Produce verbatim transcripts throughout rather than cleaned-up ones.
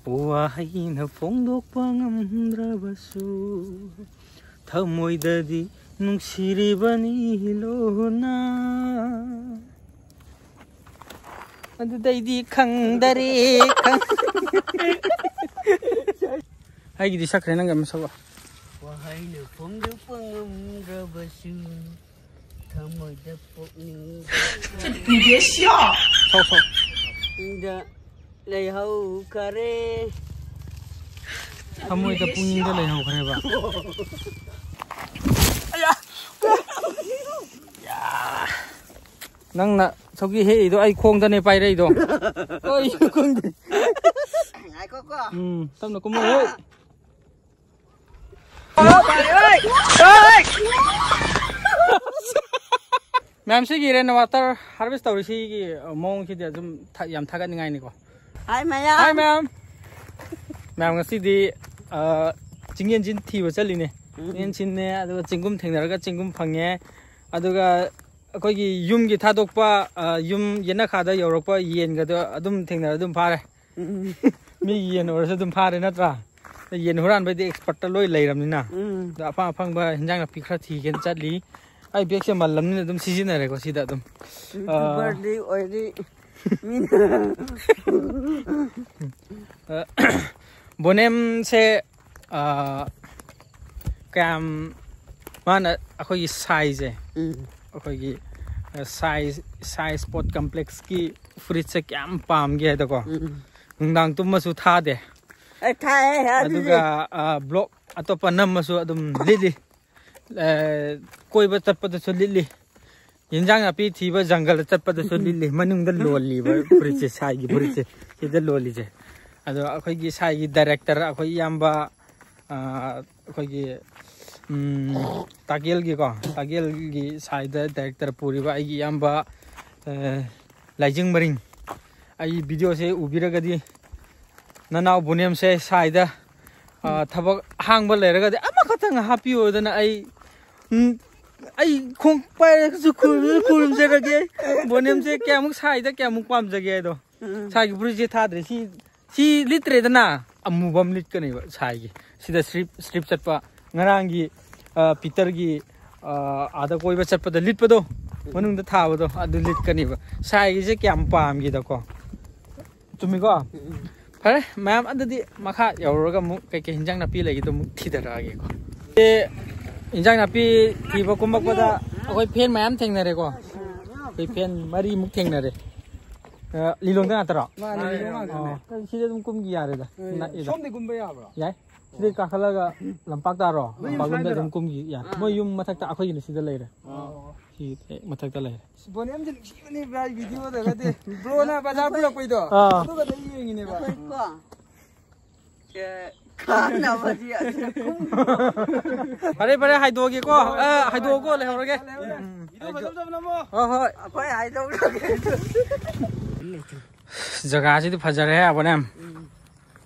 ꯋꯥꯍꯩꯅ ꯐꯣꯡꯗꯣꯛꯄ ꯉꯝꯗ꯭ꯔꯕꯁꯨ ꯊꯃꯣꯏꯗꯗꯤ ꯅꯨꯡꯁꯤꯔꯤꯕꯅꯤ ꯂꯣꯟꯅ꯫ ꯑꯗꯨꯗꯩꯗꯤ ꯈꯪꯗꯔꯦ, ꯈꯪ- ꯑꯩꯒꯤꯗꯤ ꯁꯛꯈ꯭ꯔꯦ, ꯅꯪꯒꯤ ꯑꯃ ꯁꯛꯂꯣ꯫ ꯋꯥꯍꯩꯅ ꯐꯣꯡꯗꯣꯛꯄ ꯉꯝꯗ꯭ꯔꯕꯁꯨ ꯊꯃꯣꯏꯗ ꯄꯨꯛꯅꯤꯡꯗ ꯁꯛ, ꯁꯛ꯫ ꯄꯨꯛꯅꯤꯡꯗ ꯂꯩꯍꯧꯈꯔꯦ꯫ ꯊꯃꯣꯏꯗ ꯄꯨꯛꯅꯤꯡꯗ ꯂꯩꯍꯧꯈ꯭ꯔꯦꯕ꯫ ꯅꯪꯅ ꯁꯧꯒꯤ ꯍꯦꯛꯏꯗꯣ ꯑꯩ ꯈꯣꯡꯗꯅꯦ ꯄꯥꯏꯔꯛꯏꯗꯣ꯫ ꯑꯩ ꯈꯣꯡꯗ꯫ ꯉꯥꯏꯈꯣꯀꯣ꯫ ꯎꯝ, ꯇꯞꯅ ꯀꯨꯝꯃꯣ꯫ ꯍꯣꯏ꯫ ꯃꯌꯥꯝ, ꯁꯤꯒꯤ ꯔꯦꯟ ꯋꯥꯇꯔ ꯍꯥꯔꯚꯦꯁ ꯇꯧꯔꯤꯁꯤꯒꯤ ꯃꯑꯣꯡꯁꯤꯗꯤ ꯑꯗꯨꯝ ꯊꯥ-, ꯌꯥꯝ ꯊꯥꯒꯠꯅꯤꯡꯉꯥꯏꯅꯤꯀꯣ꯫ ꯍꯥꯏ ꯃꯌꯥꯝ꯫ ꯍꯥꯏ ꯃꯌꯥꯝ꯫ ꯃꯌꯥꯝ, ꯉꯁꯤꯗꯤ, ꯑ, ꯆꯤꯡꯌꯦꯟ ꯆꯤꯟ ꯊꯤꯕ ꯆꯠꯂꯤꯅꯦ꯫ ꯎꯝ꯫ ꯆꯤꯡꯌꯦꯟ ꯆꯤꯟꯅꯦ, ꯑꯗꯨꯒ ꯆꯤꯡꯒꯨꯝ ꯊꯦꯡꯅꯔꯒ ꯆꯤꯡꯒꯨꯝ ꯐꯪꯉꯦ꯫ ꯑꯗꯨꯒ ꯑꯩꯈꯣꯏꯒꯤ ꯌꯨꯝꯒꯤ ꯊꯥꯗꯣꯛꯄ, ꯑ, ꯌꯨꯝ ꯌꯦꯅꯈꯥꯗ ꯌꯧꯔꯛꯄ ꯌꯦꯟꯒꯗꯣ ꯑꯗꯨꯝ ꯊꯦꯡꯅꯔ ꯑꯗꯨꯝ ꯐꯥꯔꯦ꯫ ꯎꯝ꯫ ꯃꯤ ꯌꯦꯟ ꯑꯣꯏꯔꯁꯨ ꯑꯗꯨꯝ ꯐꯥꯔꯦ ꯅꯠꯇ꯭ꯔꯥ? ꯌꯦꯟ ꯍꯨꯔꯥꯟꯕꯩꯗꯤ ꯑꯦꯛꯁꯄꯔꯠꯇ ꯂꯣꯏ ꯂꯩꯔꯕꯅꯤꯅ꯫ ꯎꯝ꯫ ꯑꯗꯣ ꯑꯐꯪ ꯑꯐꯪꯕ ꯍꯤꯟꯖꯥꯡ ꯅꯥꯄꯤ ꯈꯔ ꯊꯤꯒꯦꯅ ꯆꯠꯂꯤ꯫ ꯑꯩ ꯕꯦꯒꯁꯦ ꯃꯜꯂꯝꯅꯤꯅ ꯑꯗꯨꯝ ꯁꯤꯖꯤꯟꯅꯔꯦꯀꯣ ꯁꯤꯗ ꯑꯗꯨꯝ꯫ ꯌꯨꯇ꯭ꯌꯨꯕꯔꯗꯤ ꯑꯣꯏꯔꯤ ꯃꯤꯅ꯫ ꯑ, ꯕꯣꯅꯦꯝꯁꯦ, ꯑ, ꯀꯌꯥꯝ ꯃꯥꯅ ꯑꯩꯈꯣꯏꯒꯤ ꯁꯥꯏꯁꯦ, ꯎꯝ꯫ ꯑꯩꯈꯣꯏꯒꯤ, ꯑ, ꯁꯥꯏ, ꯁꯥꯏ ꯁ꯭ꯄꯣꯔꯠ ꯀꯝꯄ꯭ꯂꯦꯛꯁꯀꯤ ꯐꯨꯔꯤꯠꯁꯦ ꯀꯌꯥꯝ ꯄꯥꯝꯒꯦ ꯍꯥꯏꯗꯀꯣ꯫ ꯎꯝ꯫ ꯅꯨꯡꯗꯥꯡ ꯇꯨꯝꯃꯁꯨ ꯊꯥꯗꯦ꯫ ꯑꯦ, ꯊꯥꯏ, ꯑꯗꯨꯗꯤ꯫ ꯑꯗꯨꯒ, ꯑ, ꯕ꯭ꯂꯣꯛ ꯑꯇꯣꯞꯄ ꯅꯝꯃꯁꯨ ꯑꯗꯨꯝ ꯂꯤꯠꯂꯤ꯫ ꯑ, ꯀꯣꯏꯕ ꯆꯠꯄꯗꯁꯨ ꯂꯤꯠꯂꯤ꯫ ꯌꯦꯟꯖꯥꯡ ꯅꯥꯄꯤ ꯊꯤꯕ ꯖꯪꯒꯜꯗ ꯆꯠꯄꯗꯁꯨ ꯂꯤꯠꯂꯤ꯫ ꯃꯅꯨꯡꯗ ꯂꯣꯜꯂꯤꯕ ꯐꯨꯔꯤꯠꯁꯦ, ꯁꯥꯏꯒꯤ ꯐꯨꯔꯤꯠꯁꯦ, ꯁꯤꯗ ꯂꯣꯜꯂꯤꯁꯦ꯫ ꯑꯗꯣ ꯑꯩꯈꯣꯏꯒꯤ ꯁꯥꯏꯒꯤ ꯗꯥꯏꯔꯦꯛꯇꯔ, ꯑꯩꯈꯣꯏ ꯏꯌꯥꯝꯕ, ꯑ, ꯑꯩꯈꯣꯏꯒꯤ, ꯎꯝ, ꯇꯥꯀꯦꯜꯒꯤꯀꯣ, ꯇꯥꯀꯦꯜꯒꯤ ꯁꯥꯏꯗ ꯗꯥꯏꯔꯦꯛꯇꯔ ꯄꯨꯔꯤꯕ ꯑꯩꯒꯤ ꯏꯌꯥꯝꯕ, ꯑ, ꯂꯥꯏꯖꯤꯡ ꯃꯔꯤꯡ꯫ ꯑꯩ ꯚꯤꯗꯤꯑꯣꯁꯦ ꯎꯕꯤꯔꯒꯗꯤ ꯅꯅꯥꯎ ꯕꯣꯅꯦꯝꯁꯦ ꯁꯥꯏꯗ, ꯑ, ꯊꯕꯛ ꯑꯍꯥꯡꯕ ꯂꯩꯔꯒꯗꯤ ꯑꯃꯈꯛꯇꯪ ꯍꯥꯞꯄꯤꯌꯣꯗꯅ ꯑꯩ, ꯎꯝ, ꯑꯩ ꯈꯣꯡ ꯄꯥꯏꯔꯒꯁꯨ ꯈꯨꯔꯨꯝ-, ꯈꯨꯔꯨꯝꯖꯔꯒꯦ꯫ ꯕꯣꯅꯦꯝꯁꯦ ꯀꯌꯥꯃꯨꯛ ꯁꯥꯏꯗ ꯀꯌꯥꯃꯨꯛ ꯄꯥꯝꯖꯒꯦ ꯍꯥꯏꯗꯣ꯫ ꯎꯝ꯫ ꯁꯥꯏꯒꯤ ꯐꯨꯔꯤꯠꯁꯦ ꯊꯥꯗ꯭ꯔꯦ꯫ ꯁꯤ ꯁꯤ ꯂꯤꯠꯇ꯭ꯔꯦꯗꯅ, ꯑꯃꯨꯕ ꯑꯃ ꯂꯤꯠꯀꯅꯦꯕ ꯁꯥꯏꯒꯤ꯫ ꯁꯤꯗ ꯁ꯭ꯇ꯭ꯔꯤꯞ, ꯁ꯭ꯇ꯭ꯔꯤꯞ ꯆꯠꯄ, ꯉꯔꯥꯡꯒꯤ, ꯑ, ꯄꯤꯇꯔꯒꯤ, ꯑ, ꯑꯥꯗ ꯀꯣꯏꯕ ꯆꯠꯄꯗ ꯂꯤꯠꯄꯗꯣ, ꯃꯅꯨꯡꯗ ꯊꯥꯕꯗꯣ, ꯑꯗꯨ ꯂꯤꯠꯀꯅꯦꯕ꯫ ꯁꯥꯏꯒꯤꯁꯦ ꯀꯌꯥꯝ ꯄꯥꯝꯒꯦꯗꯀꯣ꯫ ꯆꯨꯝꯃꯤꯀꯣ? ꯐꯔꯦ, ꯃꯌꯥꯝ, ꯑꯗꯨꯗꯤ ꯃꯈꯥ ꯌꯧꯔꯨꯔꯒ ꯑꯃꯨꯛ ꯀꯩꯀꯩ ꯍꯤꯟꯖꯥꯡ ꯅꯥꯄꯤ ꯂꯩꯒꯦꯗꯣ ꯑꯃꯨꯛ ꯊꯤꯗꯔꯛꯑꯒꯦꯀꯣ꯫ ꯑꯦ, ꯍꯤꯟꯖꯥꯡ ꯅꯥꯄꯤ ꯊꯤꯕ ꯀꯨꯝꯃꯛꯄꯗ ꯑꯩꯈꯣꯏ ꯐꯦꯟ ꯃꯌꯥꯝ ꯊꯦꯡꯅꯔꯦꯀꯣ꯫ ꯑꯩꯈꯣꯏ ꯐꯦꯟ ꯃꯔꯤꯃꯨꯛ ꯊꯦꯡꯅꯔꯦ꯫ ꯑ, ꯂꯤꯂꯣꯡꯗ ꯉꯥꯛꯇꯔꯣ? ꯃꯥꯅꯦ, ꯂꯤꯂꯣꯡ ꯉꯥꯛꯇꯅꯦ꯫ ꯑꯣ, ꯁꯤꯗ ꯑꯗꯨꯝ ꯀꯨꯝꯈꯤ ꯌꯥꯔꯦꯗ꯫ ꯅꯛꯏꯗ꯫ ꯁꯣꯝꯗꯤ ꯀꯨꯝꯕ ꯌꯥꯕ꯭ꯔꯣ? ꯌꯥꯏ꯫ ꯁꯤꯗꯩ ꯀꯥꯈꯠꯂꯒ ꯂꯝꯄꯥꯛ ꯇꯥꯔꯣ? ꯅꯣꯏ ꯌꯨꯝ ꯂꯝꯄꯥꯛꯂꯣꯝꯗ ꯁ꯭ꯋꯥꯏꯗꯔꯣ? ꯑꯗꯨꯝ ꯀꯨꯝꯈꯤ ꯌꯥꯔꯦ꯫ ꯑꯥ꯫ ꯃꯣꯏ ꯌꯨꯝ ꯃꯊꯛꯇ, ꯑꯩꯈꯣꯏꯒꯤꯅ ꯁꯤꯗ ꯂꯩꯔꯦ꯫ ꯑꯣ꯫ ꯁꯤ ꯍꯦꯛ ꯃꯊꯛꯇ ꯂꯩꯔꯦ꯫ ꯕꯣꯅꯦꯝꯁꯦ ꯅꯨꯡꯁꯤꯕꯅꯦ ꯚꯥꯏ, ꯚꯤꯗꯤꯑꯣꯗꯒꯗꯤ꯫ ꯕ꯭ꯔꯣꯅ ꯕꯖꯥꯔ ꯄꯨꯔꯛꯄꯩꯗꯣ? ꯑꯥ꯫ ꯑꯗꯨꯒꯗ ꯑꯩ ꯌꯦꯡꯉꯤꯅꯦꯕ꯫ ꯑꯩꯈꯣꯏꯀꯣ, ꯀꯥꯟꯅꯕꯗꯤ ꯑꯗꯨꯗ ꯀꯨꯝ-, ꯐꯔꯦ, ꯐꯔꯦ, ꯍꯥꯏꯗꯣꯛꯑꯒꯦꯀꯣ꯫ ꯑ, ꯍꯥꯏꯗꯣꯛꯑꯒꯣ, ꯂꯩꯍꯧꯔꯒꯦ꯫ ꯎꯝ, ꯎꯝ꯫ ꯚꯤꯗꯤꯑꯣ ꯐꯖ ꯐꯖꯕ ꯅꯝꯃꯣ꯫ ꯍꯣꯏ, ꯍꯣꯏ꯫ ꯑꯩꯈꯣꯏ ꯍꯥꯏꯗꯣꯛꯂꯒꯦ꯫ ꯖꯒꯥꯁꯤꯗꯤ ꯐꯖꯔꯦꯍꯦ, ꯕꯣꯅꯦꯝ꯫ ꯎꯝ꯫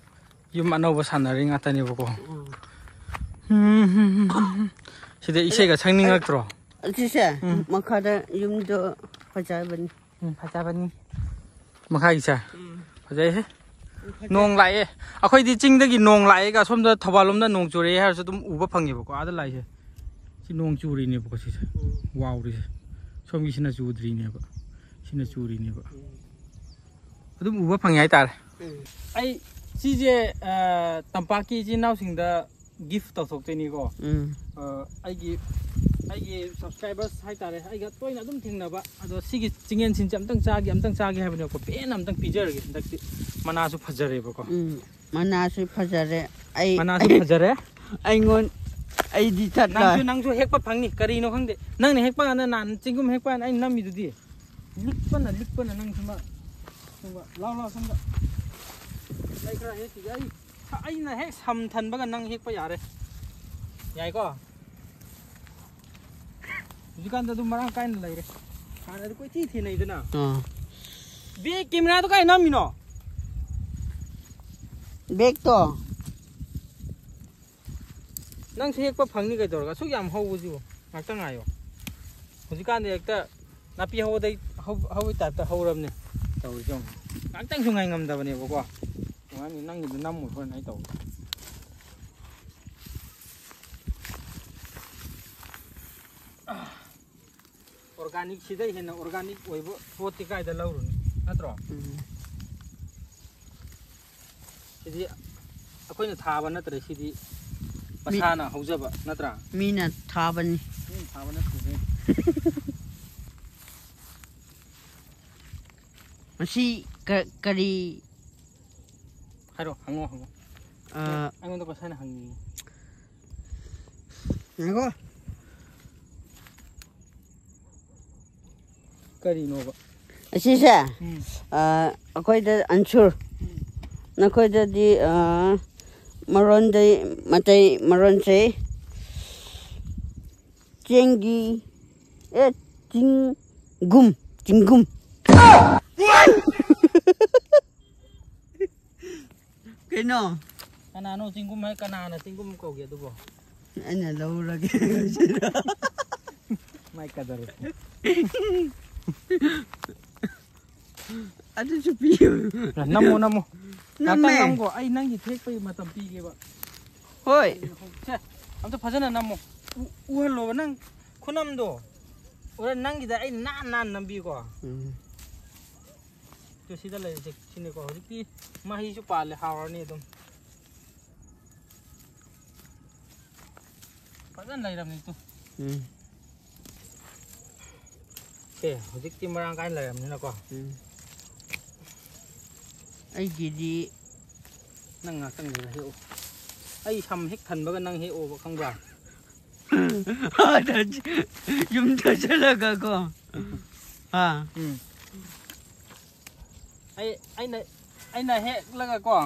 ꯌꯨꯝ ꯑꯅꯧꯕ ꯁꯥꯟꯅꯔꯤ ꯉꯥꯛꯇꯅꯦꯕꯀꯣ꯫ ꯎꯝ꯫ ꯎꯝ, ꯎꯝ, ꯎꯝ, ꯎꯝ꯫ ꯁꯤꯗ ꯏꯁꯩꯒ ꯁꯛꯅꯤꯡꯉꯛꯇ꯭ꯔꯣ? ꯑꯁꯤꯁꯦ ꯎꯝ꯫ ꯃꯈꯥꯗ ꯌꯨꯝꯗꯣ ꯐꯖꯕꯅꯤ꯫ ꯎꯝ, ꯐꯖꯕꯅꯤ꯫ ꯃꯈꯥꯒꯤꯁꯦ? ꯎꯝ꯫ ꯐꯖꯩꯍꯦ꯫ ꯐꯖꯩ꯫ ꯅꯣꯡ ꯂꯥꯛꯑꯦ꯫ ꯑꯩꯈꯣꯏꯗꯤ ꯆꯤꯡꯗꯒꯤ ꯅꯣꯡ ꯂꯥꯛꯑꯦꯒ ꯑꯁꯣꯝꯗ ꯊꯧꯕꯥꯜ ꯂꯣꯝꯗ ꯅꯣꯡ ꯆꯨꯔꯛꯑꯦ ꯍꯥꯏꯔꯁꯨ ꯑꯗꯨꯝ ꯎꯕ ꯐꯪꯉꯦꯕꯀꯣ, ꯑꯥꯗ ꯂꯥꯛꯏꯁꯦ꯫ ꯁꯤ ꯅꯣꯡ ꯆꯨꯔꯤꯅꯦꯕꯀꯣ ꯁꯤꯁꯦ꯫ ꯎꯝ꯫ ꯋꯥꯎꯔꯤꯁꯦ꯫ ꯁꯣꯝꯒꯤꯁꯤꯅ ꯆꯨꯗ꯭ꯔꯤꯅꯦꯕ꯫ ꯁꯤꯅ ꯆꯨꯔꯤꯅꯦꯕ꯫ ꯎꯝ꯫ ꯑꯗꯨꯝ ꯎꯕ ꯐꯪꯉꯦ ꯍꯥꯏꯇꯥꯔꯦ꯫ ꯎꯝ꯫ ꯑꯩ ꯁꯤꯁꯦ, ꯑ, ꯇꯝꯄꯥꯛꯀꯤ ꯏꯆꯤꯟ ꯏꯅꯥꯎꯁꯤꯡꯗ ꯒꯤꯐ ꯇꯧꯊꯣꯛꯇꯣꯏꯅꯤꯀꯣ꯫ ꯎꯝ꯫ ꯑ, ꯑꯩꯒꯤ, ꯑꯩꯒꯤ ꯁꯕꯁꯀ꯭ꯔꯥꯏꯕꯔꯁ ꯍꯥꯏꯇꯥꯔꯦ, ꯑꯩꯒ ꯇꯣꯏꯅ ꯑꯗꯨꯝ ꯊꯦꯡꯅꯕ, ꯑꯗꯣ ꯁꯤꯒꯤ ꯆꯤꯡꯌꯦꯟꯁꯤꯟꯁꯦ ꯑꯝꯇꯪ ꯆꯥꯒꯦ, ꯑꯝꯇꯪ ꯆꯥꯒꯦ ꯍꯥꯏꯕꯅꯦꯀꯣ꯫ ꯄꯦꯟꯅ ꯑꯝꯇꯪ ꯄꯤꯖꯔꯒꯦ꯫ ꯍꯟꯗꯛꯇꯤ ꯃꯅꯥꯁꯨ ꯐꯖꯔꯦꯕꯀꯣ꯫ ꯎꯝ, ꯃꯅꯥꯁꯨ ꯐꯖꯔꯦ꯫ ꯑꯩ, ꯃꯅꯥꯁꯨ ꯑꯩ, ꯐꯖꯔꯦ꯫ ꯑꯩꯉꯣꯟ-, ꯑꯩꯗꯤ ꯆꯠꯂꯣꯏ꯫ ꯅꯪꯁꯨ, ꯅꯪꯁꯨ ꯍꯦꯛꯄ ꯐꯪꯅꯤ꯫ ꯀꯔꯤꯅꯣ ꯈꯪꯗꯦ꯫ ꯅꯪꯅ ꯍꯦꯛꯄ ꯀꯥꯟꯗ ꯅꯍꯥꯟ ꯆꯤꯡꯒꯨꯝ ꯍꯦꯛꯄ ꯀꯥꯟꯗ ꯑꯩꯅ ꯅꯝꯃꯤꯗꯨꯗꯤ꯫ ꯂꯤꯛꯄꯅ, ꯂꯤꯛꯄꯅ ꯅꯪ ꯁꯣꯝꯗ, ꯁꯣꯝꯗ, ꯂꯥꯎ, ꯂꯥꯎ, ꯁꯣꯝꯗ꯫ ꯑꯩ ꯈꯔ ꯍꯦꯛꯈꯤꯒꯦ꯫ ꯑꯩ, ꯑꯩꯅ ꯍꯦꯛ ꯁꯝ ꯊꯟꯕꯒ ꯅꯪ ꯍꯦꯛꯄ ꯌꯥꯔꯦ꯫ ꯌꯥꯏꯀꯣ? ꯍꯧꯖꯤꯛꯀꯥꯟꯗ ꯑꯗꯨꯝ ꯃꯔꯥꯡ ꯀꯥꯏꯅ ꯂꯩꯔꯦ꯫ ꯍꯥꯟꯅꯗꯤ ꯀꯣꯏꯊꯤ ꯊꯤꯅꯩꯗꯅ꯫ ꯑꯥ꯫ ꯕꯦꯛ ꯀꯦꯃꯦꯔꯥꯗꯣ ꯀꯥꯏ ꯅꯝꯃꯤꯅꯣ? ꯕꯦꯛꯇꯣ꯫ ꯅꯪꯁꯨ ꯍꯦꯛꯄ ꯐꯪꯅꯤ ꯀꯩꯗꯧꯔꯒ? ꯑꯁꯨꯛ ꯌꯥꯝ ꯍꯧꯕꯁꯤꯕꯨ꯫ ꯉꯥꯛꯇꯪ ꯉꯥꯏꯌꯣ꯫ ꯍꯧꯖꯤꯛꯀꯥꯟꯗꯤ ꯍꯦꯛꯇ ꯅꯥꯄꯤ ꯍꯧꯕꯗꯩ ꯍꯧ-, ꯍꯧꯕꯩ ꯇꯥꯏꯞꯇ ꯍꯧꯔꯕꯅꯦ ꯇꯧꯔꯤꯁꯦ ꯌꯦꯡꯉꯣ꯫ ꯉꯥꯛꯇꯪꯁꯨ ꯉꯥꯏ ꯉꯝꯗꯕꯅꯦꯕꯀꯣ꯫ ꯅꯪꯒꯤꯗꯨ ꯅꯝꯃꯨ ꯍꯣꯔꯦꯟ ꯑꯩ ꯇꯧꯒꯦ꯫ ꯑꯣꯔꯒꯥꯅꯤꯛ ꯁꯤꯗꯩ ꯍꯦꯟꯅ ꯑꯣꯔꯒꯥꯅꯤꯛ ꯑꯣꯏꯕ ꯄꯣꯠꯇꯤ ꯀꯥꯏꯗ ꯂꯧꯔꯨꯅꯤ? ꯅꯠꯇ꯭ꯔꯣ? ꯎꯝ꯫ ꯁꯤꯗꯤ ꯑꯩꯈꯣꯏꯅ ꯊꯥꯕ ꯅꯠꯇ꯭ꯔꯦ, ꯁꯤꯗꯤ ꯃꯤ- ꯃꯁꯥꯅ ꯍꯧꯖꯕ ꯅꯠꯇ꯭ꯔꯥ? ꯃꯤꯅ ꯊꯥꯕꯅꯤ꯫ ꯃꯤꯅ ꯊꯥꯕ ꯅꯠꯇꯦꯍꯦ꯫ ꯃꯁꯤ ꯀ- ꯀꯔꯤ? ꯍꯥꯏꯔꯣ, ꯍꯪꯉꯣ, ꯍꯪꯉꯣ꯫ ꯑ, ꯑꯩꯉꯣꯟꯗ ꯀꯣꯏꯁꯟ ꯍꯪꯉꯤ꯫ ꯉꯥꯏꯈꯣ꯫ ꯀꯔꯤꯅꯣꯕ? ꯑꯁꯤꯁꯦ, ꯎꯝ꯫ ꯑ, ꯑꯩꯈꯣꯏꯗ ꯑꯟꯁꯨꯔ, ꯎꯝ꯫ ꯅꯈꯣꯏꯗꯗꯤ, ꯑ, ꯃꯔꯣꯟꯗꯩ ꯃꯇꯩ ꯃꯔꯣꯟꯁꯦ ꯆꯦꯡꯒꯤ, ꯑꯦ, ꯆꯤꯡꯒꯨꯝ, ꯆꯤꯡꯒꯨꯝ꯫ ꯀꯩꯅꯣ? ꯀꯅꯥꯅꯣ ꯆꯤꯡꯒꯨꯝ ꯍꯥꯏ? ꯀꯅꯥꯅ ꯆꯤꯡꯒꯨꯝ ꯀꯧꯒꯦ ꯑꯗꯨꯕꯣ? ꯑꯩꯅ ꯂꯧꯔꯒꯦ꯫ ꯃꯥꯏ ꯀꯗꯔ꯫ ꯑꯗꯨꯁꯨ ꯄꯤꯌꯨ꯫ ꯅꯝꯃꯣ, ꯅꯝꯃꯣ꯫ ꯅꯝꯃꯦ꯫ ꯉꯥꯛꯇꯪ ꯅꯝꯈꯣ, ꯑꯩ ꯅꯪꯒꯤ ꯊꯦꯛꯄꯒꯤ ꯃꯇꯝ ꯄꯤꯒꯦꯕ꯫ ꯍꯣꯏ꯫ ꯁꯦ, ꯑꯝꯇ ꯐꯖꯅ ꯅꯝꯃꯣ꯫ ꯎ-, ꯎꯍꯜꯂꯣꯕ ꯅꯪ ꯈꯨꯅꯝꯗꯣ꯫ ꯑꯣꯔ ꯅꯪꯒꯤꯗ ꯑꯩ ꯅꯥꯟ ꯅꯥꯟ ꯅꯝꯕꯤꯀꯣ꯫ ꯎꯝ꯫ ꯇꯨ ꯁꯤꯗ ꯂꯩꯔꯤꯁꯦ ꯁꯤꯅꯤꯀꯣ꯫ ꯍꯧꯖꯤꯛꯇꯤ ꯃꯍꯩꯁꯨ ꯄꯥꯜꯂꯦ, ꯍꯥꯎꯔꯅꯤ ꯑꯗꯨꯝ꯫ ꯐꯖꯅ ꯂꯩꯔꯕꯅꯤ ꯇꯨ꯫ ꯎꯝ꯫ ꯁꯦ, ꯍꯧꯖꯤꯛꯇꯤ ꯃꯔꯥꯡ ꯀꯥꯏꯅ ꯂꯩꯔꯕꯅꯤꯅꯀꯣ꯫ ꯎꯝ꯫ ꯑꯩꯒꯤꯗꯤ ꯅꯪ ꯉꯥꯛꯇꯪꯗꯨꯗ ꯍꯦꯛꯑꯣ꯫ ꯑꯩ ꯁꯝ ꯍꯦꯛ ꯊꯟꯕꯒ ꯅꯪ ꯍꯦꯛꯑꯣꯕ, ꯈꯪꯕ꯭ꯔꯥ? ꯌꯨꯝꯗ ꯆꯠꯂꯒ ꯀꯣ꯫ ꯑꯥ꯫ ꯎꯝ꯫ ꯑꯩ, ꯑꯩꯅ, ꯑꯩꯅ ꯍꯦꯛꯂꯒ ꯀꯣ,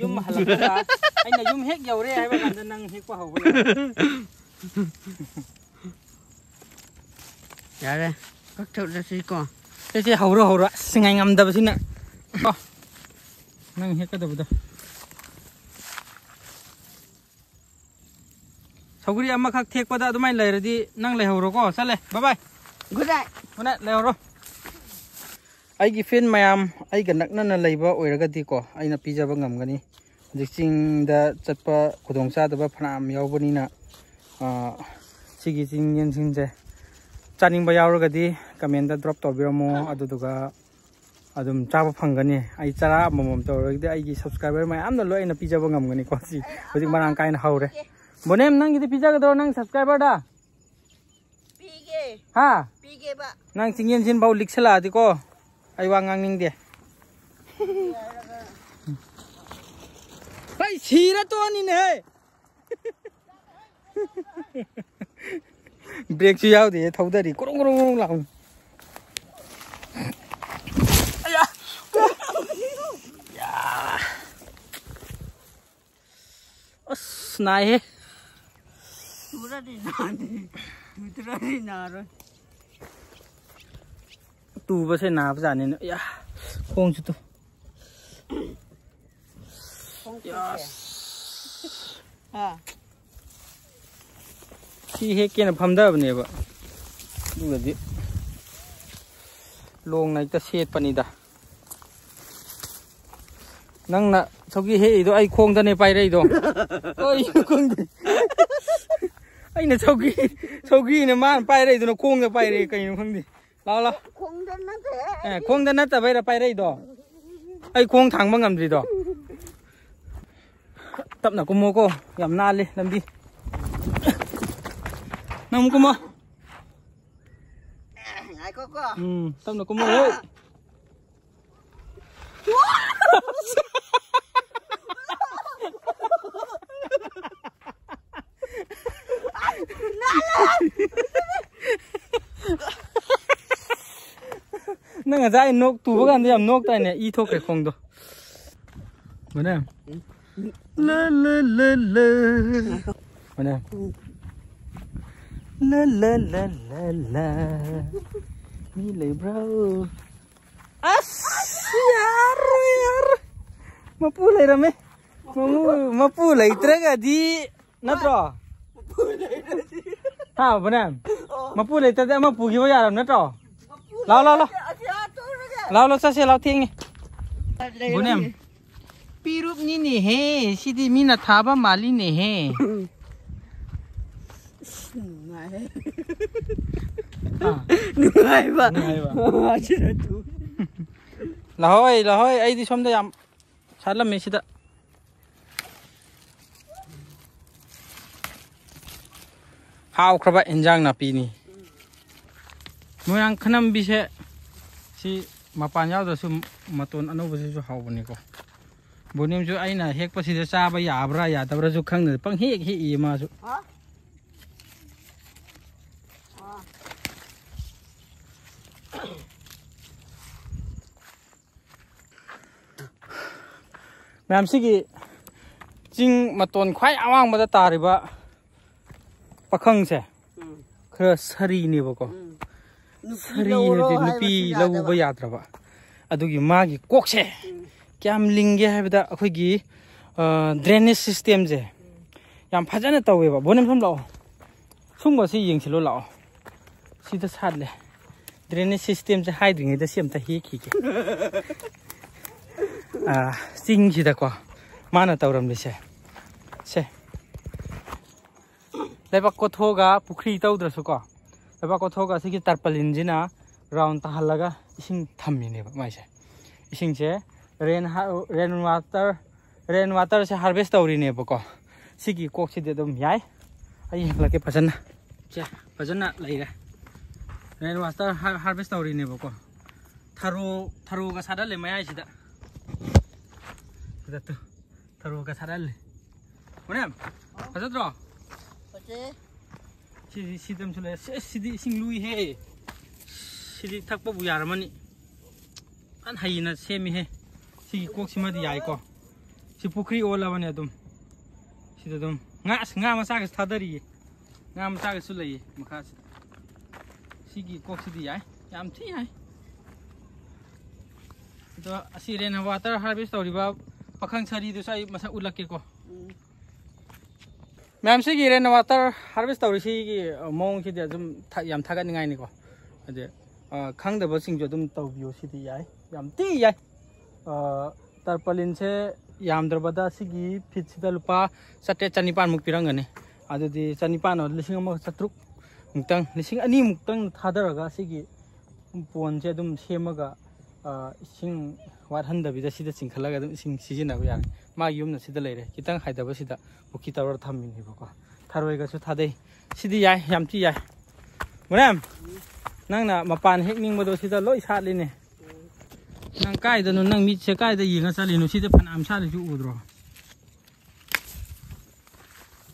ꯌꯨꯝ ꯍꯜꯂꯛꯄꯒ, ꯑꯩꯅ ꯌꯨꯝ ꯍꯦꯛ ꯌꯧꯔꯦ ꯍꯥꯏꯕ ꯀꯥꯟꯗ ꯅꯪ ꯍꯦꯛꯄ ꯍꯧꯕ ꯌꯥꯏ꯫ ꯌꯥꯔꯦ, ꯀꯛꯊꯠꯂꯁꯤꯀꯣ꯫ ꯁꯦ, ꯁꯦ, ꯍꯧꯔꯣ, ꯍꯧꯔꯣ꯫ ꯑꯁ, ꯉꯥꯏ ꯉꯝꯗꯕꯁꯤꯅ꯫ ꯀꯣ, ꯅꯪ ꯍꯦꯛꯀꯗꯕꯗꯣ꯫ ꯁꯧꯒ꯭ꯔꯤ ꯑꯃꯈꯛ ꯊꯦꯛꯄꯗ ꯑꯗꯨꯃꯥꯏꯅ ꯂꯩꯔꯗꯤ ꯅꯪ ꯂꯩꯍꯧꯔꯣꯀꯣ꯫ ꯆꯠꯂꯦ, bye bye꯫ Good night꯫ Good night, ꯂꯩꯍꯧꯔꯣ꯫ ꯑꯩꯒꯤ ꯐꯦꯟ ꯃꯌꯥꯝ, ꯑꯩꯒ ꯅꯛꯅꯅ ꯂꯩꯕ ꯑꯣꯏꯔꯒꯗꯤꯀꯣ, ꯑꯩꯅ ꯄꯤꯖꯕ ꯉꯝꯒꯅꯤ꯫ ꯍꯧꯖꯤꯛ ꯆꯤꯡꯗ ꯆꯠꯄ ꯈꯨꯗꯣꯡꯆꯥꯗꯕ ꯐꯅꯌꯥꯝ ꯌꯥꯎꯕꯅꯤꯅ, ꯑ, ꯁꯤꯒꯤ ꯆꯤꯡ ꯌꯦꯟꯁꯤꯡꯁꯦ ꯆꯥꯅꯤꯡꯕ ꯌꯥꯎꯔꯒꯗꯤ ꯀꯃꯦꯟꯗ ꯗ꯭ꯔꯣꯞ ꯇꯧꯕꯤꯔꯝꯃꯣ, ꯑꯗꯨꯗꯨꯒ ꯑꯗꯨꯝ ꯆꯥꯕ ꯐꯪꯒꯅꯤ꯫ ꯑꯩ ꯆꯔꯥ ꯑꯃꯃꯝ ꯇꯧꯔꯒꯗꯤ ꯑꯩꯒꯤ ꯁꯕꯁꯀ꯭ꯔꯥꯏꯕꯔ ꯃꯌꯥꯝꯅ ꯂꯣꯏ ꯑꯩꯅ ꯄꯤꯖꯕ ꯉꯝꯒꯅꯤꯀꯣ꯫ ꯁꯤ ꯍꯧꯖꯤꯛ ꯃꯔꯥꯡ ꯀꯥꯏꯅ ꯍꯧꯔꯦ꯫ ꯕꯣꯅꯦꯝ, ꯅꯪꯒꯤꯗꯤ ꯄꯤꯖꯒꯗ꯭ꯔꯣ ꯅꯪ ꯁꯕꯁꯀ꯭ꯔꯥꯏꯕꯔꯗ? ꯄꯤꯒꯦ꯫ ꯍꯥ? ꯄꯤꯒꯦꯕ꯫ ꯅꯪ ꯆꯤꯡꯌꯦꯟꯁꯤꯟꯐꯥꯎ ꯂꯤꯛꯁꯜꯂꯛꯑꯗꯤꯀꯣ, ꯑꯩ ꯋꯥ ꯉꯥꯡꯅꯤꯡꯗꯦ꯫ ꯑꯩ ꯁꯤꯔ ꯇꯣꯛꯑꯅꯤꯅꯦꯍꯦ꯫ ꯕ꯭ꯔꯦꯛꯁꯨ ꯌꯥꯎꯗꯦ, ꯊꯧꯗꯔꯤ ꯀ꯭ꯔꯣꯡ ꯀ꯭ꯔꯣꯡ ꯀ꯭ꯔꯣꯡ ꯂꯥꯎꯅ꯫ ꯑꯌꯥ! ꯌꯥ! ꯑꯁ, ꯅꯥꯏꯍꯦ꯫ ꯇꯨꯔꯗꯤ ꯅꯥꯅꯤ꯫ ꯇꯨꯗ꯭ꯔꯗꯤ ꯅꯥꯔꯣꯏ꯫ ꯇꯨꯕꯁꯦ ꯅꯥꯕꯖꯥꯠꯅꯤꯅ꯫ ꯑꯌꯥ! ꯈꯣꯡꯁꯨ ꯇꯨ꯫ ꯈꯣꯡ ꯇꯨꯁꯦ꯫ ꯌꯥꯁ꯫ ꯍꯥ? ꯁꯤ ꯍꯦꯛꯀꯦꯅ ꯐꯝꯊꯕꯅꯦꯕ, ꯑꯗꯨꯒꯗꯤ ꯂꯣꯡꯅ ꯍꯦꯛꯇ ꯁꯦꯠꯄꯅꯤꯗ꯫ ꯅꯪꯅ ꯁꯧꯒꯤ ꯍꯦꯛꯏꯗꯣ ꯑꯩ ꯈꯣꯡꯗꯅꯦ ꯄꯥꯏꯔꯛꯏꯗꯣ꯫ ꯀꯩꯅꯣ ꯈꯪꯗꯦ꯫ ꯑꯩꯅ ꯁꯧꯒꯤ, ꯁꯧꯒꯤꯅ ꯃꯥꯅ ꯄꯥꯏꯔꯛꯏꯗꯨꯅ ꯈꯣꯡꯗ ꯄꯥꯏꯔꯛꯑꯦ, ꯀꯩꯅꯣ ꯈꯪꯗꯦ꯫ ꯂꯥꯎ, ꯂꯥꯎ꯫ ꯈꯣꯡꯗ ꯅꯠꯇꯦ꯫ ꯑꯦ, ꯈꯣꯡꯗ ꯅꯠꯇꯕꯩꯔ ꯄꯥꯏꯔꯛꯏꯗꯣ? ꯑꯩ ꯈꯣꯡ ꯊꯥꯡꯕ ꯉꯝꯗ꯭ꯔꯤꯗꯣ꯫ ꯇꯞꯅ ꯀꯨꯝꯃꯣꯀꯣ, ꯌꯥꯝ ꯅꯥꯜꯂꯤ ꯂꯝꯕꯤ꯫ ꯅꯪ ꯑꯃꯨꯛ ꯀꯨꯝꯃꯣ꯫ ꯉꯥꯏꯈꯣꯀꯣ꯫ ꯎꯝ, ꯇꯞꯅ ꯀꯨꯝꯃꯣ꯫ ꯍꯣꯏ꯫ ꯅꯪ ꯉꯁꯥꯏ ꯅꯣꯛ ꯇꯨꯕ ꯀꯥꯟꯗ ꯌꯥꯝ ꯅꯣꯛꯇꯥꯏꯅꯦ, ꯏ ꯊꯣꯛꯈ꯭ꯔꯦ ꯈꯣꯡꯗꯣ꯫ ꯃꯅꯦ꯫ ꯂ, ꯂ, ꯂ, ꯂ꯫ ꯃꯅꯦ꯫ ꯂ, ꯂ, ꯂ, ꯂ, ꯂ꯫ ꯃꯤ ꯂꯩꯕ꯭ꯔꯣ? ꯑꯁ, ꯌꯥꯔꯣꯏ, ꯌꯥꯔꯣꯏ꯫ ꯃꯄꯨ ꯂꯩꯔꯝꯃꯦ꯫ ꯃꯄꯨ, ꯃꯄꯨ ꯂꯩꯇ꯭ꯔꯒꯗꯤ ꯅꯠꯇ꯭ꯔꯣ? ꯍꯥ, ꯕꯅꯦꯝ? ꯑꯣ꯫ ꯃꯄꯨ ꯂꯩꯇ꯭ꯔꯗꯤ ꯑꯃ ꯄꯨꯈꯤꯕ ꯌꯥꯔꯕ ꯅꯠꯇ꯭ꯔꯣ? ꯃꯄꯨ ꯂꯥꯎ, ꯂꯥꯎ, ꯂꯥꯎ꯫ ꯂꯩꯇ꯭ꯔꯗꯤ ꯑꯁꯤ ꯍꯥꯠꯇꯣꯛꯑꯒꯦ꯫ ꯂꯥꯎ, ꯂꯥꯎ, ꯆꯠꯁꯦ, ꯂꯥꯎ, ꯊꯦꯡꯉꯦ꯫ ꯕꯣꯅꯦꯝ꯫ ꯄꯤꯔꯨꯞꯅꯤꯅꯦꯍꯦ, ꯁꯤꯗꯤ ꯃꯤꯅ ꯊꯥꯕ ꯃꯥꯜꯂꯤꯅꯦꯍꯦ꯫ ꯅꯨꯡꯉꯥꯏ꯫ ꯑꯥ꯫ ꯅꯨꯡꯉꯥꯏꯕ꯫ ꯅꯨꯡꯉꯥꯏꯕ꯫ ꯑꯁꯤꯗ ꯇꯨ꯫ ꯂꯥꯛꯍꯣꯏ, ꯂꯥꯛꯍꯣꯏ, ꯑꯩꯗꯤ ꯁꯣꯝꯗ ꯌꯥꯝ ꯁꯥꯠꯂꯝꯃꯦ ꯁꯤꯗ꯫ ꯍꯥꯎꯈ꯭ꯔꯕ ꯏꯟꯖꯥꯡ ꯅꯥꯄꯤꯅꯤ꯫ ꯃꯣꯏꯔꯥꯡ ꯈꯅꯝꯕꯤꯁꯦ ꯁꯤ ꯃꯄꯥꯟ ꯌꯥꯎꯗ꯭ꯔꯁꯨ ꯃꯇꯣꯟ ꯑꯅꯧꯕꯁꯤꯁꯨ ꯍꯥꯎꯕꯅꯤꯀꯣ꯫ ꯕꯣꯅꯦꯝꯁꯨ ꯑꯩꯅ ꯍꯦꯛꯄꯁꯤꯗ ꯆꯥꯕ ꯌꯥꯕ꯭ꯔꯥ ꯌꯥꯗꯕ꯭ꯔꯥꯁꯨ ꯈꯪꯗꯦ, ꯄꯪꯍꯦꯛ ꯍꯦꯛꯏꯌꯦ ꯃꯥꯁꯨ꯫ ꯃꯌꯥꯝ, ꯁꯤꯒꯤ ꯆꯤꯡ ꯃꯇꯣꯟ ꯈ꯭ꯋꯥꯏ ꯑꯋꯥꯡꯕꯗ ꯇꯥꯔꯤꯕ ꯄꯥꯈꯪꯁꯦ ꯈꯔ ꯁꯥꯔꯤꯅꯦꯕꯀꯣ꯫ ꯁꯥꯔꯤ ꯍꯥꯏꯗꯤ ꯅꯨꯄꯤ ꯂꯧꯕ ꯌꯥꯗ꯭ꯔꯕ꯫ ꯑꯗꯨꯒꯤ ꯃꯥꯒꯤ ꯀꯣꯛꯁꯦ ꯀꯌꯥꯝ ꯂꯤꯡꯒꯦ ꯍꯥꯏꯕꯗ, ꯑꯩꯈꯣꯏꯒꯤ ꯗ꯭ꯔꯦꯅꯦꯖ ꯁꯤꯁꯇꯦꯝꯁꯦ ꯌꯥꯝ ꯐꯖꯅ ꯇꯧꯋꯦꯕ꯫ ꯕꯣꯅꯦꯝ, ꯁꯨꯝ ꯂꯥꯛꯑꯣ, ꯁꯨꯝꯕꯁꯤ ꯌꯦꯡꯁꯤꯜꯂꯣ ꯂꯥꯛꯑꯣ꯫ ꯁꯤꯗ ꯁꯥꯠꯂꯦ꯫ ꯗ꯭ꯔꯦꯅꯦꯖ ꯁꯤꯁꯇꯦꯝꯁꯦ ꯍꯥꯏꯗ꯭ꯔꯤꯉꯩꯗ ꯁꯤ ꯑꯝꯇ ꯍꯦꯛꯈꯤꯒꯦ꯫ ꯑꯥ, ꯆꯤꯡꯁꯤꯗꯀꯣ ꯃꯥꯅ ꯇꯧꯔꯝꯃꯤꯁꯦ꯫ ꯁꯦ, ꯂꯩꯕꯥꯛ ꯀꯣꯊꯣꯛꯑꯒ, ꯄꯨꯈ꯭ꯔꯤ ꯇꯧꯗ꯭ꯔꯁꯨꯀꯣ, ꯂꯩꯕꯥꯛ ꯀꯣꯊꯣꯛꯑꯒ ꯁꯤꯒꯤ ꯇꯔꯄꯂꯤꯟꯁꯤꯅ ꯔꯥꯎꯟ ꯇꯥꯍꯜꯂꯒ ꯏꯁꯤꯡ ꯊꯝꯃꯤꯅꯦꯕ ꯃꯥꯏꯁꯦ꯫ ꯏꯁꯤꯡꯁꯦ ꯔꯦꯟ ꯔꯦꯟ ꯋꯥꯇꯔ ꯔꯦꯟ ꯋꯥꯇꯔꯁꯦ ꯍꯥꯔꯚꯦꯁ ꯇꯧꯔꯤꯅꯦꯕꯀꯣ꯫ ꯁꯤꯒꯤ ꯀꯣꯛꯁꯤꯗꯤ ꯑꯗꯨꯝ ꯌꯥꯏ꯫ ꯑꯩ ꯌꯦꯡꯍꯜꯂꯛꯀꯦ ꯐꯖꯅ꯫ ꯁꯦ, ꯐꯖꯅ ꯂꯩꯔꯦ꯫ ꯔꯦꯟ ꯋꯥꯇꯔ ꯍꯥꯔꯚꯦꯁ ꯇꯧꯔꯤꯅꯦꯕꯀꯣ꯫ ꯊꯔꯣ ꯊꯔꯣꯒ ꯁꯥꯠꯍꯜꯂꯦ ꯃꯌꯥꯏꯁꯤꯗ꯫ ꯁꯤꯗ ꯇꯨ, ꯊꯔꯣꯒ ꯁꯥꯠꯍꯜꯂꯦ꯫ ꯃꯣꯅꯦꯝ, ꯐꯖꯗ꯭ꯔꯣ? ꯁꯤꯗꯤ, ꯁꯤꯗ ꯑꯃꯁꯨ ꯂꯩ꯫ ꯑꯁ, ꯑꯁ, ꯁꯤꯗꯤ ꯏꯁꯤꯡ ꯂꯨꯏꯍꯦ꯫ ꯁꯤꯗꯤ ꯊꯛꯄꯕꯨ ꯌꯥꯔꯝꯃꯅꯤ꯫ ꯐꯖꯅ ꯍꯩꯅ ꯁꯦꯝꯃꯤꯍꯦ꯫ ꯁꯤꯒꯤ ꯀꯣꯛꯁꯤꯃꯗꯤ ꯌꯥꯏꯀꯣ꯫ ꯁꯤ ꯄꯨꯈ꯭ꯔꯤ ꯑꯣꯜꯂꯕꯅꯦ ꯑꯗꯨꯝ꯫ ꯁꯤꯗ ꯑꯗꯨꯝ ꯉꯥ, ꯑꯁ, ꯉꯥ ꯃꯆꯥꯒꯁꯨ ꯊꯥꯗꯔꯤꯌꯦ꯫ ꯉꯥ ꯃꯆꯥꯒꯁꯨ ꯂꯩꯌꯦ ꯃꯈꯥꯁꯤꯗ꯫ ꯁꯤꯒꯤ ꯀꯣꯛꯁꯤꯗꯤ ꯌꯥꯏ꯫ ꯌꯥꯝ ꯊꯤ ꯌꯥꯏ꯫ ꯑꯗꯣ ꯑꯁꯤ ꯔꯦꯟ ꯋꯥꯇꯔ ꯍꯥꯔꯚꯦꯁ ꯇꯧꯔꯤꯕ ꯄꯥꯈꯪ ꯁꯥꯔꯤꯗꯨꯁꯨ ꯑꯩ ꯃꯁꯛ ꯎꯠꯂꯛꯀꯦꯀꯣ꯫ ꯃꯌꯥꯝ, ꯁꯤꯒꯤ ꯔꯦꯟ ꯋꯥꯇꯔ ꯍꯥꯔꯚꯦꯁ ꯇꯧꯔꯤꯁꯤꯒꯤ ꯃꯑꯣꯡꯁꯤꯗꯤ ꯑꯗꯨꯝ ꯊꯥ-, ꯌꯥꯝ ꯊꯥꯒꯠꯅꯤꯡꯉꯥꯏꯅꯤꯀꯣ꯫ ꯍꯥꯏꯗꯤ ꯑ, ꯈꯪꯗꯕꯁꯤꯡꯁꯨ ꯑꯗꯨꯝ ꯇꯧꯕꯤꯌꯨ꯫ ꯁꯤꯗꯤ ꯌꯥꯏ, ꯌꯥꯝ ꯊꯤ ꯌꯥꯏ꯫ ꯑ, ꯇꯔꯄꯥꯂꯤꯟꯁꯦ ꯌꯥꯝꯗ꯭ꯔꯕꯗ ꯁꯤꯒꯤ ꯐꯤꯠꯁꯤꯗ ꯂꯨꯄꯥ ꯆꯥꯇ꯭ꯔꯦꯠ ꯆꯅꯤꯄꯥꯟꯃꯨꯛ ꯄꯤꯔꯝꯒꯅꯤ꯫ ꯑꯗꯨꯗꯤ ꯆꯅꯤꯄꯥꯟ ꯑꯣ, ꯂꯤꯁꯤꯡ ꯑꯃꯒ ꯆꯥꯇ꯭ꯔꯨꯛ ꯃꯨꯛꯇꯪ, ꯂꯤꯁꯤꯡ ꯑꯅꯤꯃꯨꯛꯇꯪ ꯊꯥꯗꯔꯒ ꯁꯤꯒꯤ ꯄꯣꯟꯁꯦ ꯑꯗꯨꯝ ꯁꯦꯝꯃꯒ, ꯑ, ꯏꯁꯤꯡ ꯋꯥꯠꯍꯟꯗꯕꯤꯗ ꯁꯤꯗ ꯆꯤꯡꯈꯠꯂꯒ ꯑꯗꯨꯝ ꯏꯁꯤꯡ ꯁꯤꯖꯤꯟꯅꯕ ꯌꯥꯔꯦ꯫ ꯃꯥꯒꯤ ꯌꯨꯝꯅ ꯁꯤꯗ ꯂꯩꯔꯦ, ꯈꯤꯇꯪ ꯍꯥꯏꯗꯕꯁꯤꯗ ꯄꯨꯈ꯭ꯔꯤ ꯇꯧꯔ ꯊꯝꯃꯤꯅꯦꯕꯀꯣ꯫ ꯊꯔꯣꯏꯒꯁꯨ ꯊꯥꯗꯩ꯫ ꯁꯤꯗꯤ ꯌꯥꯏ, ꯌꯥꯝ ꯊꯤ ꯌꯥꯏ꯫ ꯃꯣꯔꯦꯝ, ꯅꯪꯅ ꯃꯄꯥꯟ ꯍꯦꯛꯅꯤꯡꯕꯗꯣ ꯁꯤꯗ ꯂꯣꯏ ꯁꯥꯠꯂꯤꯅꯦ꯫ ꯅꯪ ꯀꯥꯏꯗꯅꯣ? ꯅꯪ ꯃꯤꯠꯁꯦ ꯀꯥꯏꯗ ꯌꯦꯡꯉ ꯆꯠꯂꯤꯅꯣ? ꯁꯤꯗ ꯐꯅꯌꯥꯝ ꯁꯥꯠꯂꯤꯁꯤ ꯎꯗ꯭ꯔꯣ?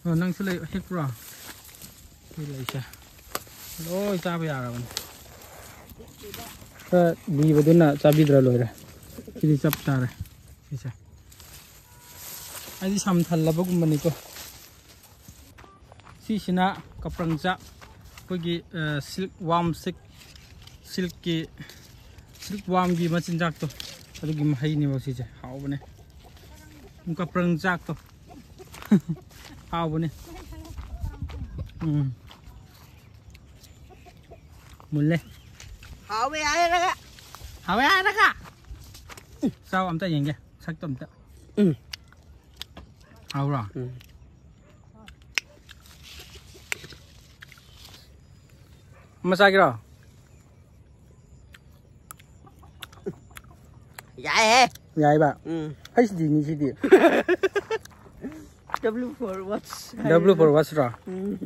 ꯑꯣ, ꯅꯪꯁꯨ ꯂꯩ ꯍꯦꯛꯄ꯭ꯔꯣ? ꯁꯤ ꯂꯩꯁꯦ ꯂꯣꯏ ꯆꯥꯕ ꯌꯥꯔꯕꯅꯤ꯫ ꯈꯔ ꯂꯤꯕꯗꯨꯅ ꯆꯥꯕꯤꯗ꯭ꯔ ꯂꯣꯏꯔꯦ꯫ ꯁꯤꯗꯤ ꯆꯞ ꯆꯥꯔꯦ꯫ ꯁꯤꯁꯦ ꯑꯩꯗꯤ ꯁꯝ ꯊꯜꯂꯕꯒꯨꯝꯕꯅꯤꯀꯣ꯫ ꯁꯤꯁꯤꯅ ꯀꯄ꯭ꯔꯪ ꯆꯥꯛ, ꯑꯩꯈꯣꯏꯒꯤ, ꯑ, ꯁꯤꯜꯛ ꯋꯥꯝ, ꯁꯤꯜꯛ, ꯁꯤꯜꯛꯀꯤ, ꯁꯤꯜꯛ ꯋꯥꯝꯒꯤ ꯃꯆꯤꯟꯖꯥꯛꯇꯣ, ꯑꯗꯨꯒꯤ ꯃꯍꯩꯅꯦꯕ ꯁꯤꯁꯦ꯫ ꯍꯥꯎꯕꯅꯦ꯫ ꯀꯄ꯭ꯔꯪ ꯆꯥꯛꯇꯣ꯫ ꯍꯥꯎꯕꯅꯦ꯫ ꯎꯝ꯫ ꯃꯨꯜꯂꯦ꯫ ꯍꯥꯎꯋꯦ ꯍꯥꯏꯔꯒ꯫ ꯍꯥꯎꯋꯦ ꯍꯥꯏꯔꯒ꯫ ꯆꯥꯎ ꯑꯝꯇ ꯌꯦꯡꯒꯦ꯫ ꯁꯛꯇꯣ ꯑꯝꯇ꯫ ꯎꯝ꯫ ꯍꯥꯎꯕ꯭ꯔꯣ? ꯎꯝ꯫ ꯑꯃ ꯆꯥꯒꯦꯔꯣ? ꯌꯥꯏꯍꯦ꯫ ꯌꯥꯏꯕ? ꯎꯝ꯫ ꯍꯩꯁ ꯗꯤꯅꯤ ꯁꯤꯗꯤ꯫ W for what's? W for what's ꯔꯣ? ꯎꯝ꯫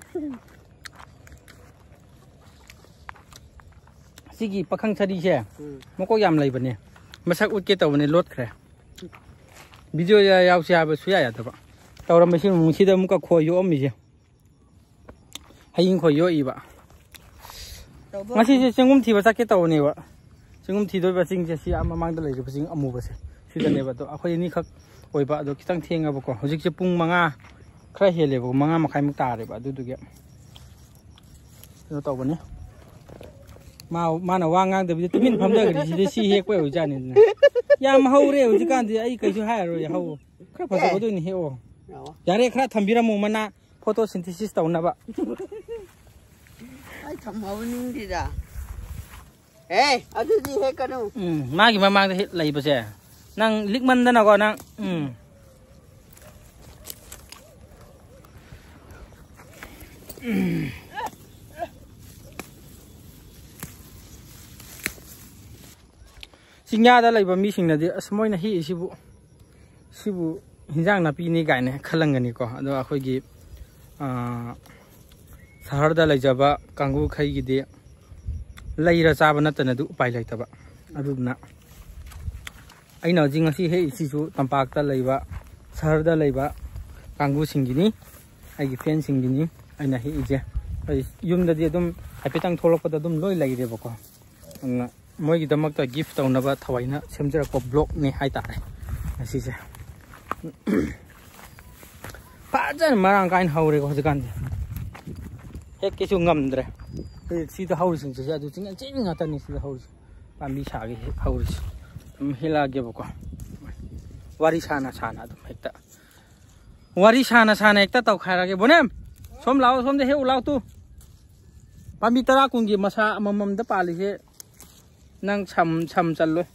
ꯁꯤꯒꯤ ꯄꯥꯈꯪ ꯁꯥꯔꯤꯁꯦ ꯎꯝ꯫ ꯃꯀꯣꯛ ꯌꯥꯝ ꯂꯩꯕꯅꯦ꯫ ꯃꯁꯛ ꯎꯠꯀꯦ ꯇꯧꯕꯅꯦ, ꯂꯣꯠꯈ꯭ꯔꯦ꯫ ꯚꯤꯗꯤꯑꯣ ꯌꯥꯎꯁꯦ ꯍꯥꯏꯕ ꯁꯨꯌꯥ ꯌꯥꯗꯕ꯫ ꯇꯧꯔꯝꯃꯤꯁꯤ ꯁꯤꯗ ꯑꯃꯨꯛꯀ ꯈꯣꯏ ꯌꯣꯛꯑꯝꯃꯤꯁꯦ꯫ ꯍꯌꯤꯡ ꯈꯣꯏ ꯌꯣꯛꯏꯕ꯫ ꯇꯧꯕ ꯉꯁꯤꯁꯦ ꯆꯦꯡꯒꯨꯝ ꯊꯤꯕ ꯆꯠꯀꯦ ꯇꯧꯕꯅꯦꯕ꯫ ꯆꯦꯡꯒꯨꯝ ꯊꯤꯗꯣꯏꯕ ꯆꯤꯡꯁꯦ ꯁꯤ ꯑꯥ ꯃꯃꯥꯡꯗ ꯂꯩꯔꯤꯕ ꯆꯤꯡ ꯑꯃꯨꯕꯁꯦ ꯁꯤꯗꯅꯦꯕ꯫ ꯑꯗꯣ ꯑꯩꯈꯣꯏ ꯑꯅꯤꯈꯛ ꯑꯣꯏꯕ꯫ ꯑꯗꯣ ꯈꯤꯇꯪ ꯊꯦꯡꯉꯕꯀꯣ꯫ ꯍꯧꯖꯤꯛꯁꯦ ꯄꯨꯡ ꯃꯉꯥ ꯈꯔ ꯍꯦꯜꯂꯦꯕꯀꯣ, ꯃꯉꯥ ꯃꯈꯥꯏꯃꯨꯛ ꯇꯥꯔꯦꯕ꯫ ꯑꯗꯨꯗꯨꯒꯤ ꯀꯩꯅꯣ ꯇꯧꯕꯅꯤ꯫ ꯃꯥ, ꯃꯥꯅ ꯋꯥ ꯉꯥꯡꯗꯕꯤꯗ ꯇꯨꯃꯤꯟ ꯐꯝꯊꯈ꯭ꯔꯤꯁꯤꯗꯤ ꯁꯤ ꯍꯦꯛꯄ ꯑꯣꯏꯖꯥꯠꯅꯤꯗꯅ꯫ ꯌꯥꯝ ꯍꯧꯔꯦ ꯍꯧꯖꯤꯛꯀꯥꯟꯗꯤ, ꯑꯩ ꯀꯩꯁꯨ ꯍꯥꯏꯔꯔꯣꯏ꯫ ꯍꯧ ꯈꯔ ꯐꯖꯕꯗ ꯑꯣꯏꯅ ꯍꯦꯛꯑꯣ꯫ ꯌꯥꯔꯦ, ꯈꯔ ꯊꯝꯕꯤꯔꯝꯃꯣ ꯃꯅꯥ ꯐꯣꯇꯣꯁꯤꯟꯊꯤꯁꯤꯁ ꯇꯧꯅꯕ꯫ ꯑꯩ ꯊꯝꯍꯧꯅꯤꯡꯗꯦꯗ꯫ ꯑꯦ, ꯑꯗꯨꯗꯤ ꯍꯦꯛꯀꯅꯨ꯫ ꯎꯝ, ꯃꯥꯒꯤ ꯃꯃꯥꯡꯗ ꯍꯦꯛ ꯂꯩꯕꯁꯦ, ꯅꯪ ꯂꯤꯛꯃꯟꯗꯅꯀꯣ ꯅꯪ꯫ ꯎꯝ꯫ ꯆꯤꯡꯌꯥꯗ ꯂꯩꯕ ꯃꯤꯁꯤꯡꯅꯗꯤ ꯑꯁ ꯃꯣꯏꯅ ꯍꯦꯛꯏꯁꯤꯕꯨ, ꯁꯤꯕꯨ ꯍꯤꯟꯖꯥꯡ ꯅꯥꯄꯤꯅꯤ ꯀꯥꯏꯅ ꯈꯜꯂꯝꯒꯅꯤꯀꯣ꯫ ꯑꯗꯣ ꯑꯩꯈꯣꯏꯒꯤ ꯁꯍꯔꯗ ꯂꯩꯖꯕ ꯀꯥꯡꯕꯨꯈꯩꯒꯤꯗꯤ ꯂꯩꯔ ꯆꯥꯕ ꯅꯠꯇꯅꯗꯤ ꯎꯄꯥꯏ ꯂꯩꯇꯕ꯫ ꯑꯗꯨꯗꯨꯅ ꯑꯩꯅ ꯍꯧꯖꯤꯛ ꯉꯁꯤ ꯍꯦꯛꯏꯁꯤꯁꯨ ꯇꯝꯄꯥꯛꯇ ꯂꯩꯕ, ꯁꯍꯔꯗ ꯂꯩꯕ ꯀꯥꯡꯕꯨꯁꯤꯡꯒꯤꯅꯤ, ꯑꯩꯒꯤ ꯐꯦꯟꯁꯤꯡꯒꯤꯅꯤ꯫ ꯑꯩꯅ ꯍꯦꯛꯏꯁꯦ ꯑꯩ ꯌꯨꯝꯗꯗꯤ ꯑꯗꯨꯝ ꯍꯥꯏꯐꯦꯠꯇꯪ ꯊꯣꯛꯂꯛꯄꯗ ꯑꯗꯨꯝ ꯂꯣꯏ ꯂꯩꯔꯦꯕꯀꯣ꯫ ꯑꯗꯨꯅ ꯃꯣꯏꯒꯤꯗꯃꯛꯇ ꯒꯤꯐ ꯇꯧꯅꯕ ꯊꯋꯥꯏꯅ ꯁꯦꯝꯖꯔꯛꯄ ꯕ꯭ꯂꯣꯛꯅꯤ ꯍꯥꯏꯇꯥꯔꯦ ꯉꯁꯤꯁꯦ꯫ ꯐꯖꯅ ꯃꯔꯥꯡ ꯀꯥꯏꯅ ꯍꯧꯔꯦꯀꯣ ꯍꯧꯖꯤꯛꯀꯥꯟꯁꯦ꯫ ꯍꯦꯛꯀꯦꯁꯨ ꯉꯝꯗ꯭ꯔꯦ꯫ ꯍꯧꯖꯤꯛ ꯁꯤꯗ ꯍꯧꯔꯤꯁꯤꯡꯁꯦ ꯑꯗꯨ ꯆꯤꯡ ꯆꯤꯡ ꯉꯥꯛꯇꯅꯤ ꯁꯤꯗ ꯍꯧꯔꯤꯁꯦ꯫ ꯄꯥꯝꯕꯤ ꯁꯥꯒꯦ ꯍꯦꯛ ꯍꯧꯔꯤꯁꯦ꯫ ꯑꯗꯨꯝ ꯍꯦꯛꯂꯛꯑꯒꯦꯕꯀꯣ꯫ ꯋꯥꯔꯤ ꯁꯥꯅ ꯁꯥꯅ ꯑꯗꯨꯝ ꯍꯦꯛꯇ ꯋꯥꯔꯤ ꯁꯥꯅ ꯁꯥꯅ ꯍꯦꯛꯇ ꯇꯧꯈꯥꯏꯔꯒꯦ꯫ ꯕꯣꯅꯦꯝ, ꯁꯣꯝ ꯂꯥꯛꯑꯣ, ꯁꯣꯝꯗ ꯍꯦꯛ ꯂꯥꯛꯑꯣ ꯇꯨ꯫ ꯄꯥꯝꯕꯤ ꯇꯔꯥ ꯀꯨꯟꯒꯤ ꯃꯁꯥ ꯑꯃꯃꯝꯗ ꯄꯥꯜꯂꯤꯁꯦ ꯅꯪ ꯁꯝ ꯁꯝ ꯆꯜꯂꯣꯏ꯫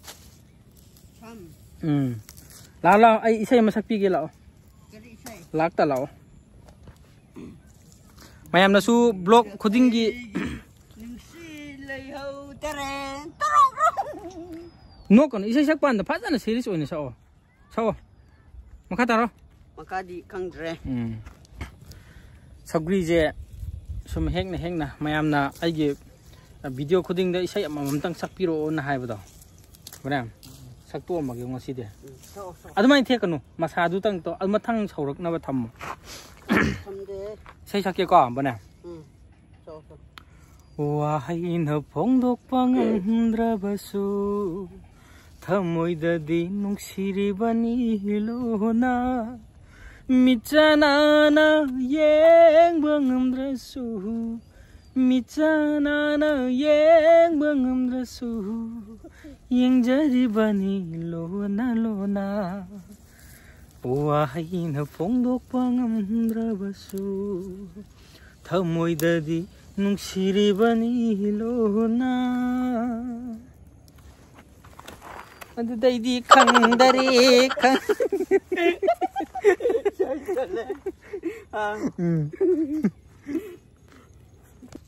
ꯁꯝ꯫ ꯎꯝ꯫ ꯂꯥꯛꯑꯣ, ꯂꯥꯛꯑꯣ, ꯑꯩ ꯏꯁꯩ ꯑꯃ ꯁꯛꯄꯤꯒꯦ, ꯂꯥꯛꯑꯣ꯫ ꯀꯔꯤ ꯏꯁꯩ? ꯂꯥꯛꯇ ꯂꯥꯛꯑꯣ꯫ ꯃꯌꯥꯝꯅꯁꯨ ꯕ꯭ꯂꯣꯛ ꯈꯨꯗꯤꯡꯒꯤ ꯅꯨꯡꯁꯤ ꯂꯩꯍꯧꯗꯔꯦ꯫ ꯇꯔꯣꯡ, ꯇꯔꯣꯡ꯫ ꯅꯣꯛꯀꯅꯨ, ꯏꯁꯩ ꯁꯛꯄꯥꯟꯗ ꯐꯖꯅ ꯁꯤꯔꯤꯌꯁ ꯑꯣꯏꯅ ꯁꯛꯑꯣ꯫ ꯁꯛꯑꯣ꯫ ꯃꯈꯥ ꯇꯥꯔꯣ꯫ ꯃꯈꯥꯗꯤ ꯈꯪꯗ꯭ꯔꯦ꯫ ꯎꯝ꯫ ꯁꯧꯒ꯭ꯔꯤꯁꯦ ꯁꯨꯝ ꯍꯦꯛꯅ ꯍꯦꯛꯅ ꯃꯌꯥꯝꯅ ꯑꯩꯒꯤ ꯚꯤꯗꯤꯑꯣ ꯈꯨꯗꯤꯡꯗ ꯏꯁꯩ ꯑꯃꯃꯝꯇꯪ ꯁꯛꯄꯤꯔꯛꯑꯣꯅ ꯍꯥꯏꯕꯗꯣ, ꯍꯣꯔꯦꯟ ꯁꯛꯇꯣꯛꯑꯝꯃꯒꯦ ꯉꯁꯤꯗꯤ꯫ ꯎꯝ, ꯁꯛꯑꯣ, ꯁꯛꯑꯣ꯫ ꯑꯗꯨꯃꯥꯏꯅ ꯊꯦꯛꯀꯅꯨ, ꯃꯁꯥꯗꯨꯇꯪ ꯇꯧ, ꯑꯗꯨ ꯃꯊꯪ ꯁꯧꯔꯛꯅꯕ ꯊꯝꯃꯣ꯫ ꯊꯝꯗꯦ꯫ ꯏꯁꯩ ꯁꯛꯀꯦꯀꯣ, ꯕꯣꯅꯦ꯫ ꯎꯝ, ꯁꯛꯑꯣ, ꯁꯛꯑꯣ꯫ ꯋꯥꯍꯩꯅ ꯐꯣꯡꯗꯣꯛꯄ ꯉꯝꯗ꯭ꯔꯕꯁꯨ, ꯊꯃꯣꯏꯗꯗꯤ ꯅꯨꯡꯁꯤꯔꯤꯕꯅꯤ ꯂꯣꯟꯅ꯫ ꯃꯤꯠꯆꯅꯥꯅ ꯌꯦꯡꯕ ꯉꯝꯗ꯭ꯔꯁꯨ, ꯃꯤꯠꯆꯅꯥꯅ ꯌꯦꯡꯕ ꯉꯝꯗ꯭ꯔꯁꯨ, ꯌꯦꯡꯖꯔꯤꯕꯅꯤ ꯂꯣꯟꯅ ꯂꯣꯟꯅ꯫ ꯋꯥꯍꯩꯅ ꯐꯣꯡꯗꯣꯛꯄ ꯉꯝꯗ꯭ꯔꯕꯁꯨ, ꯊꯃꯣꯏꯗꯗꯤ ꯅꯨꯡꯁꯤꯔꯤꯕꯅꯤ ꯂꯣꯟꯅ, ꯑꯗꯨꯗꯩꯗꯤ ꯈꯪꯗꯔꯦ, ꯈꯪ- ꯎꯝ꯫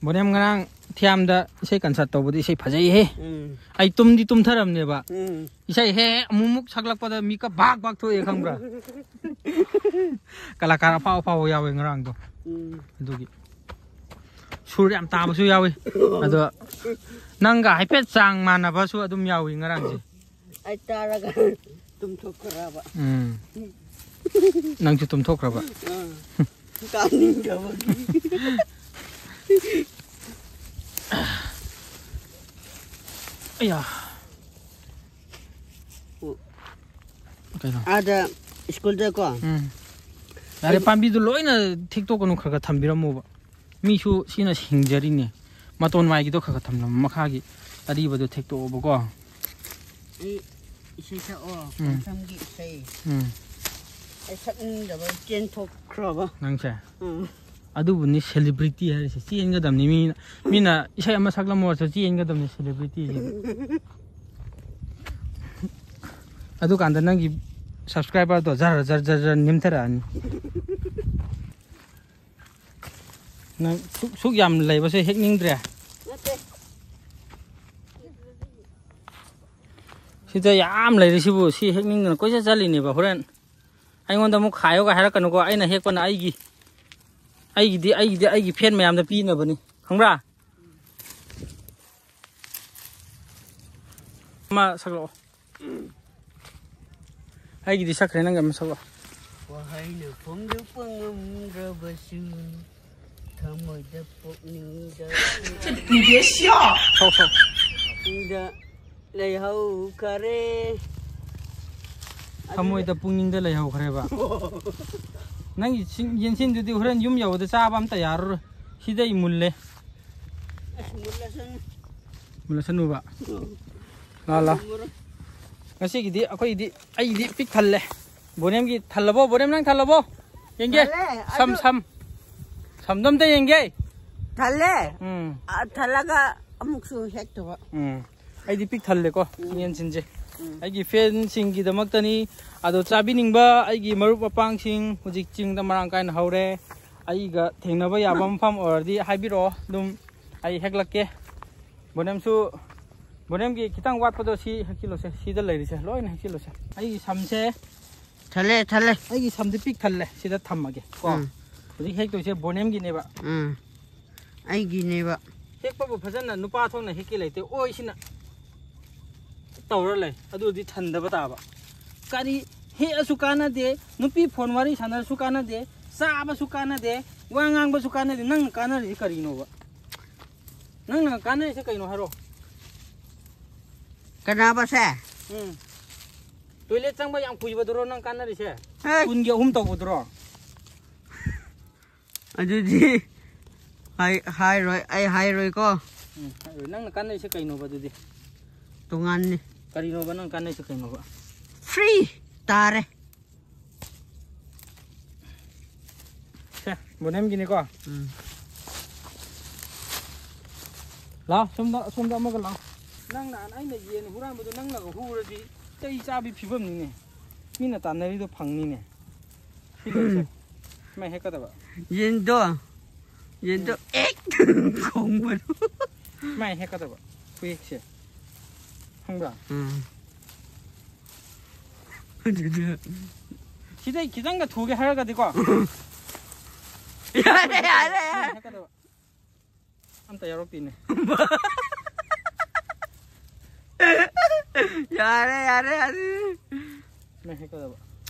ꯕꯣꯅꯦꯝ, ꯉꯔꯥꯡ ꯊꯤꯌꯥꯝꯗ ꯏꯁꯩ concert ꯇꯧꯕꯗ ꯏꯁꯩ ꯐꯖꯩꯍꯦ꯫ ꯎꯝ꯫ ꯑꯩ ꯇꯨꯝꯗꯤ ꯇꯨꯝꯊꯔꯝꯅꯦꯕ꯫ ꯎꯝ꯫ ꯏꯁꯩ ꯍꯦꯛ ꯍꯦꯛ ꯑꯃꯨꯛꯃꯨꯛ ꯁꯛꯂꯛꯄꯗ ꯃꯤꯀꯞ ꯚꯥꯛ ꯚꯥꯛ ꯊꯣꯛꯑꯦ, ꯈꯪꯕ꯭ꯔꯥ? ꯀꯂꯥꯀꯥꯔ ꯑꯐꯥꯎ ꯑꯐꯥꯎꯕ ꯌꯥꯎꯋꯦ ꯉꯔꯥꯡꯗꯣ꯫ ꯎꯝ꯫ ꯑꯗꯨꯒꯤ ꯁꯨꯔ ꯌꯥꯝ ꯇꯥꯕꯁꯨ ꯌꯥꯎꯏ꯫ ꯑꯗꯣ ꯅꯪꯒ ꯍꯥꯏꯐꯦꯠ ꯆꯥꯡ ꯃꯥꯟꯅꯕꯁꯨ ꯑꯗꯨꯝ ꯌꯥꯎꯏ ꯉꯔꯥꯡꯁꯦ꯫ ꯑꯩ ꯇꯥꯔꯒ ꯇꯨꯝꯊꯣꯛꯈ꯭ꯔꯕ꯫ ꯎꯝ꯫ ꯅꯪꯁꯨ ꯇꯨꯝꯊꯣꯛꯈ꯭ꯔꯕ꯫ ꯑꯥ꯫ ꯇꯥꯅꯤꯡꯗꯕꯒꯤ꯫ ꯑꯌꯥ꯫ ꯑꯣ꯫ ꯀꯩꯅꯣ? ꯑꯥꯗ ꯁ꯭ꯀꯨꯜꯗꯀꯣ꯫ ꯎꯝ꯫ ꯌꯥꯔꯦ, ꯄꯥꯝꯕꯤꯗꯨ ꯂꯣꯏꯅ ꯊꯦꯛꯇꯣꯛꯀꯅꯨ, ꯈꯔ ꯈꯔ ꯊꯝꯕꯤꯔꯝꯃꯣꯕ꯫ ꯃꯤꯁꯨ ꯁꯤꯅ ꯁꯤꯡꯖꯔꯤꯅꯦ꯫ ꯃꯇꯣꯟ ꯋꯥꯏꯒꯤꯗꯣ ꯈꯔ ꯈꯔ ꯊꯝꯂꯝꯃꯣ, ꯃꯈꯥꯒꯤ ꯑꯔꯤꯕꯗꯣ ꯊꯦꯛꯇꯣꯛꯑꯣꯕꯀꯣ꯫ ꯑꯩ ꯏꯁꯩ ꯁꯛꯑꯣ, ꯎꯝ꯫ ꯄꯟꯊꯝꯒꯤ ꯏꯁꯩ꯫ ꯎꯝ꯫ ꯑꯩ ꯁꯛꯅꯤꯡꯗꯕ ꯆꯦꯟꯊꯣꯛꯈ꯭ꯔꯕ꯫ ꯅꯪꯁꯦ? ꯎꯝ꯫ ꯑꯗꯨꯕꯨꯅꯤ celebrity ꯍꯥꯏꯔꯤꯁꯦ꯫ ꯆꯦꯟꯒꯗꯕꯅꯤ ꯃꯤꯅ, ꯃꯤꯅ ꯏꯁꯩ ꯑꯃ ꯁꯛꯂꯝꯃꯣ ꯍꯥꯏꯔꯁꯨ ꯆꯦꯟꯒꯗꯕꯅꯤ celebrityꯁꯤꯗꯤ꯫ ꯑꯗꯨꯀꯥꯟꯗ ꯅꯪꯒꯤ subscriberꯗꯣ ꯖꯔ ꯖꯔ ꯖꯔ ꯖꯔ ꯅꯦꯝꯊꯔꯛꯑꯅꯤ꯫ ꯅꯪ ꯁꯨꯛ, ꯁꯨꯛ ꯌꯥꯝ ꯂꯩꯕꯁꯦ ꯍꯦꯛꯅꯤꯡꯗ꯭ꯔꯦ꯫ ꯅꯠꯇꯦ꯫ ꯁꯤꯗ ꯌꯥꯝ ꯂꯩꯔꯤꯁꯤꯕꯨ, ꯁꯤ ꯍꯦꯛꯅꯤꯡꯗꯅ ꯀꯣꯏꯆꯠ ꯆꯠꯂꯤꯅꯦꯕ꯫ ꯍꯣꯔꯦꯟ ꯑꯩꯉꯣꯟꯗ ꯑꯃꯨꯛ ꯈꯥꯏꯌꯣꯒ ꯍꯥꯏꯔꯛꯀꯅꯨꯀꯣ꯫ ꯑꯩꯅ ꯍꯦꯛꯄꯅ ꯑꯩꯒꯤ, ꯑꯩꯒꯤꯗꯤ, ꯑꯩꯒꯤꯗꯤ ꯑꯩꯒꯤ fan ꯃꯌꯥꯝꯗ ꯄꯤꯅꯕꯅꯤ, ꯈꯪꯕ꯭ꯔꯥ? ꯑꯃ ꯁꯛꯂꯛꯑꯣ꯫ ꯑꯩꯒꯤꯗꯤ ꯁꯛꯈ꯭ꯔꯦ, ꯅꯪꯒꯤ ꯑꯃ ꯁꯛꯂꯛꯑꯣ꯫ ꯋꯥꯍꯩꯅ ꯐꯣꯡꯗꯣꯛꯄ ꯉꯝꯗ꯭ꯔꯕꯁꯨ, ꯊꯃꯣꯏꯗ ꯄꯨꯛꯅꯤꯡꯗ ꯁꯛ, ꯁꯛ꯫ ꯄꯨꯛꯅꯤꯡꯗ ꯂꯩꯍꯧꯈꯔꯦ꯫ ꯊꯃꯣꯏꯗ ꯄꯨꯛꯅꯤꯡꯗ ꯂꯩꯍꯧꯈ꯭ꯔꯦꯕ꯫ ꯅꯪꯒꯤ ꯁꯤꯡ-, ꯌꯦꯟꯁꯤꯟꯗꯨꯗꯤ ꯍꯣꯔꯦꯟ ꯌꯨꯝ ꯌꯧꯕꯗ ꯆꯥꯕ ꯑꯝꯇ ꯌꯥꯔꯔꯣꯏ꯫ ꯁꯤꯗꯩ ꯃꯨꯜꯂꯦ꯫ ꯑꯁ, ꯃꯨꯜꯂꯁꯅꯨ꯫ ꯃꯨꯜꯂꯁꯅꯨꯕ꯫ ꯎꯝ꯫ ꯂꯥ, ꯂꯥ꯫ ꯃꯨꯜꯂꯔꯣꯏ꯫ ꯉꯁꯤꯒꯤꯗꯤ ꯑꯩꯈꯣꯏꯒꯤꯗꯤ, ꯑꯩꯒꯤꯗꯤ ꯄꯤꯛ ꯊꯜꯂꯦ꯫ ꯕꯣꯅꯦꯝꯒꯤ ꯊꯜꯂꯕꯣ? ꯕꯣꯅꯦꯝ, ꯅꯪ ꯊꯜꯂꯕꯣ? ꯌꯦꯡꯒꯦ꯫ ꯊꯜꯂꯦ, ꯁꯝ, ꯑꯗꯨ ꯁꯝ꯫ ꯁꯝꯗꯣ ꯑꯝꯇ ꯌꯦꯡꯒꯦ꯫ ꯊꯜꯂꯦ꯫ ꯎꯝ ꯑ, ꯊꯜꯂꯒ ꯑꯃꯨꯛꯁꯨ ꯍꯦꯛꯇꯕ꯫ ꯎꯝ ꯑꯩꯗꯤ ꯄꯤꯛ ꯊꯜꯂꯦꯀꯣ ꯌꯦꯟꯁꯤꯡꯁꯦ꯫ ꯎꯝ꯫ ꯑꯩꯒꯤ ꯐꯦꯟꯁꯤꯡꯒꯤꯗꯃꯛꯇꯅꯤ꯫ ꯑꯗꯣ ꯆꯥꯕꯤꯅꯤꯡꯕ ꯑꯩꯒꯤ ꯃꯔꯨꯞ ꯃꯄꯥꯡꯁꯤꯡ ꯍꯧꯖꯤꯛ ꯆꯤꯡꯗ ꯃꯔꯥꯡ ꯀꯥꯏꯅ ꯍꯧꯔꯦ꯫ ꯑꯩꯒ ꯊꯦꯡꯅꯕ ꯌꯥꯕ ꯃꯐꯝ ꯑꯣꯏꯔꯗꯤ ꯍꯥꯏꯕꯤꯔꯛꯑꯣ, ꯑꯗꯨꯝ ꯑꯩ ꯍꯦꯛꯂꯛꯀꯦ꯫ ꯕꯣꯅꯦꯝꯁꯨ, ꯕꯣꯅꯦꯝꯒꯤ ꯈꯤꯇꯪ ꯋꯥꯠꯄꯗꯣ ꯁꯤ ꯍꯦꯛꯆꯤꯜꯂꯣꯁꯦ꯫ ꯁꯤꯗ ꯂꯩꯔꯤꯁꯦ ꯂꯣꯏꯅ ꯍꯦꯛꯆꯤꯜꯂꯣꯁꯦ꯫ ꯑꯩꯒꯤ ꯁꯝꯁꯦ, ꯊꯜꯂꯦ, ꯊꯜꯂꯦ꯫ ꯑꯩꯒꯤ ꯁꯝꯗꯤ ꯄꯤꯛ ꯊꯜꯂꯦ꯫ ꯁꯤꯗ ꯊꯝꯃꯒꯦ ꯀꯣ꯫ ꯎꯝ꯫ ꯍꯧꯖꯤꯛ ꯍꯦꯛꯇꯣꯏꯁꯦ ꯕꯣꯅꯦꯝꯒꯤꯅꯦꯕ꯫ ꯎꯝ꯫ ꯑꯩꯒꯤꯅꯦꯕ꯫ ꯍꯦꯛꯄꯕꯨ ꯐꯖꯅ ꯅꯨꯄꯥ ꯊꯣꯛꯅ ꯍꯦꯛꯀꯦ ꯂꯩꯇꯦ꯫ ꯑꯣꯏꯁꯤꯅ ꯇꯧꯔ ꯂꯩ꯫ ꯑꯗꯨꯗꯤ ꯊꯟꯗꯕ ꯇꯥꯕ꯫ ꯀꯔꯤ ꯍꯦꯛꯑꯁꯨ ꯀꯥꯟꯅꯗꯦ, ꯅꯨꯄꯤ ꯐꯣꯟ ꯋꯥꯔꯤ ꯁꯥꯟꯅꯔꯁꯨ ꯀꯥꯟꯅꯗꯦ, ꯆꯥꯕꯁꯨ ꯀꯥꯟꯅꯗꯦ, ꯋꯥ ꯉꯥꯡꯕꯁꯨ ꯀꯥꯟꯅꯗꯦ꯫ ꯅꯪꯅ ꯀꯥꯟꯅꯔꯤꯁꯦ ꯀꯔꯤꯅꯣꯕ? ꯅꯪꯅ ꯀꯥꯟꯅꯔꯤꯁꯦ ꯀꯩꯅꯣ ꯍꯥꯏꯔꯣ? ꯀꯅꯥꯕꯁꯦ? ꯎꯝ꯫ ꯇꯣꯏꯂꯦꯠ ꯆꯪꯕ ꯌꯥꯝ ꯀꯨꯏꯕꯗꯨꯔꯣ ꯅꯪ ꯀꯥꯟꯅꯔꯤꯁꯦ? ꯍꯦ! ꯀꯨꯟꯒꯤ ꯑꯍꯨꯝ ꯇꯧꯕꯗꯨꯔꯣ? ꯑꯗꯨꯗꯤ ꯍꯥꯏ-, ꯍꯥꯏꯔꯣꯏ, ꯑꯩ ꯍꯥꯏꯔꯣꯏꯀꯣ꯫ ꯎꯝ, ꯍꯥꯏꯔꯣꯏ꯫ ꯅꯪꯅ ꯀꯥꯟꯅꯔꯤꯁꯦ ꯀꯩꯅꯣꯕ ꯑꯗꯨꯗꯤ? ꯇꯣꯉꯥꯟꯅꯤ꯫ ꯀꯔꯤꯅꯣꯕ ꯅꯪ ꯀꯥꯟꯅꯔꯤꯁꯦ ꯀꯩꯅꯣꯕ? Free ꯇꯥꯔꯦ꯫ ꯁꯦ, ꯕꯣꯅꯦꯝꯒꯤꯅꯤꯀꯣ꯫ ꯎꯝ꯫ ꯂꯥꯎ, ꯁꯣꯝꯗ, ꯁꯣꯝꯗ ꯑꯃꯒ ꯂꯥꯎ꯫ ꯅꯪ ꯅꯍꯥꯟ ꯑꯩꯅ ꯌꯦꯟ ꯍꯨꯔꯥꯟꯕꯗꯣ ꯅꯪꯅꯒ ꯍꯨꯔꯗꯤ ꯆꯩ ꯆꯥꯕꯤ ꯐꯤꯕꯝꯅꯤꯅꯦ꯫ ꯃꯤꯅ ꯇꯥꯟꯅꯔꯤꯗꯣ ꯐꯪꯅꯤꯅꯦ꯫ ꯁꯤ ꯂꯩꯁꯦ꯫ ꯁꯨꯃꯥꯏꯅ ꯍꯦꯛꯀꯗꯕ꯫ ꯌꯦꯟꯗꯣ, ꯌꯦꯟꯗꯣ ꯎꯝ꯫ ꯑꯦꯛ ꯈꯣꯡꯕꯗꯣ꯫ ꯁꯨꯃꯥꯏꯅ ꯍꯦꯛꯀꯗꯕ꯫ ꯈꯨꯌꯦꯛꯁꯦ꯫ ꯈꯪꯕ꯭ꯔꯥ? ꯎꯝ꯫ ꯑꯗꯨꯗ꯫ ꯁꯤꯗꯩ ꯈꯤꯇꯪꯒ ꯊꯨꯒꯦ ꯍꯥꯏꯔꯒꯗꯤꯀꯣ꯫ ꯌꯥꯔꯦ, ꯌꯥꯔꯦ꯫ ꯍꯦꯛꯀꯗꯕ꯫ ꯑꯝꯇ ꯌꯥꯎꯔꯛꯇꯦꯅꯦ꯫ ꯌꯥꯔꯦ, ꯌꯥꯔꯦ, ꯌꯥꯔꯦ꯫ ꯁꯨꯃꯥꯏꯅ ꯍꯦꯛꯀꯗꯕ꯫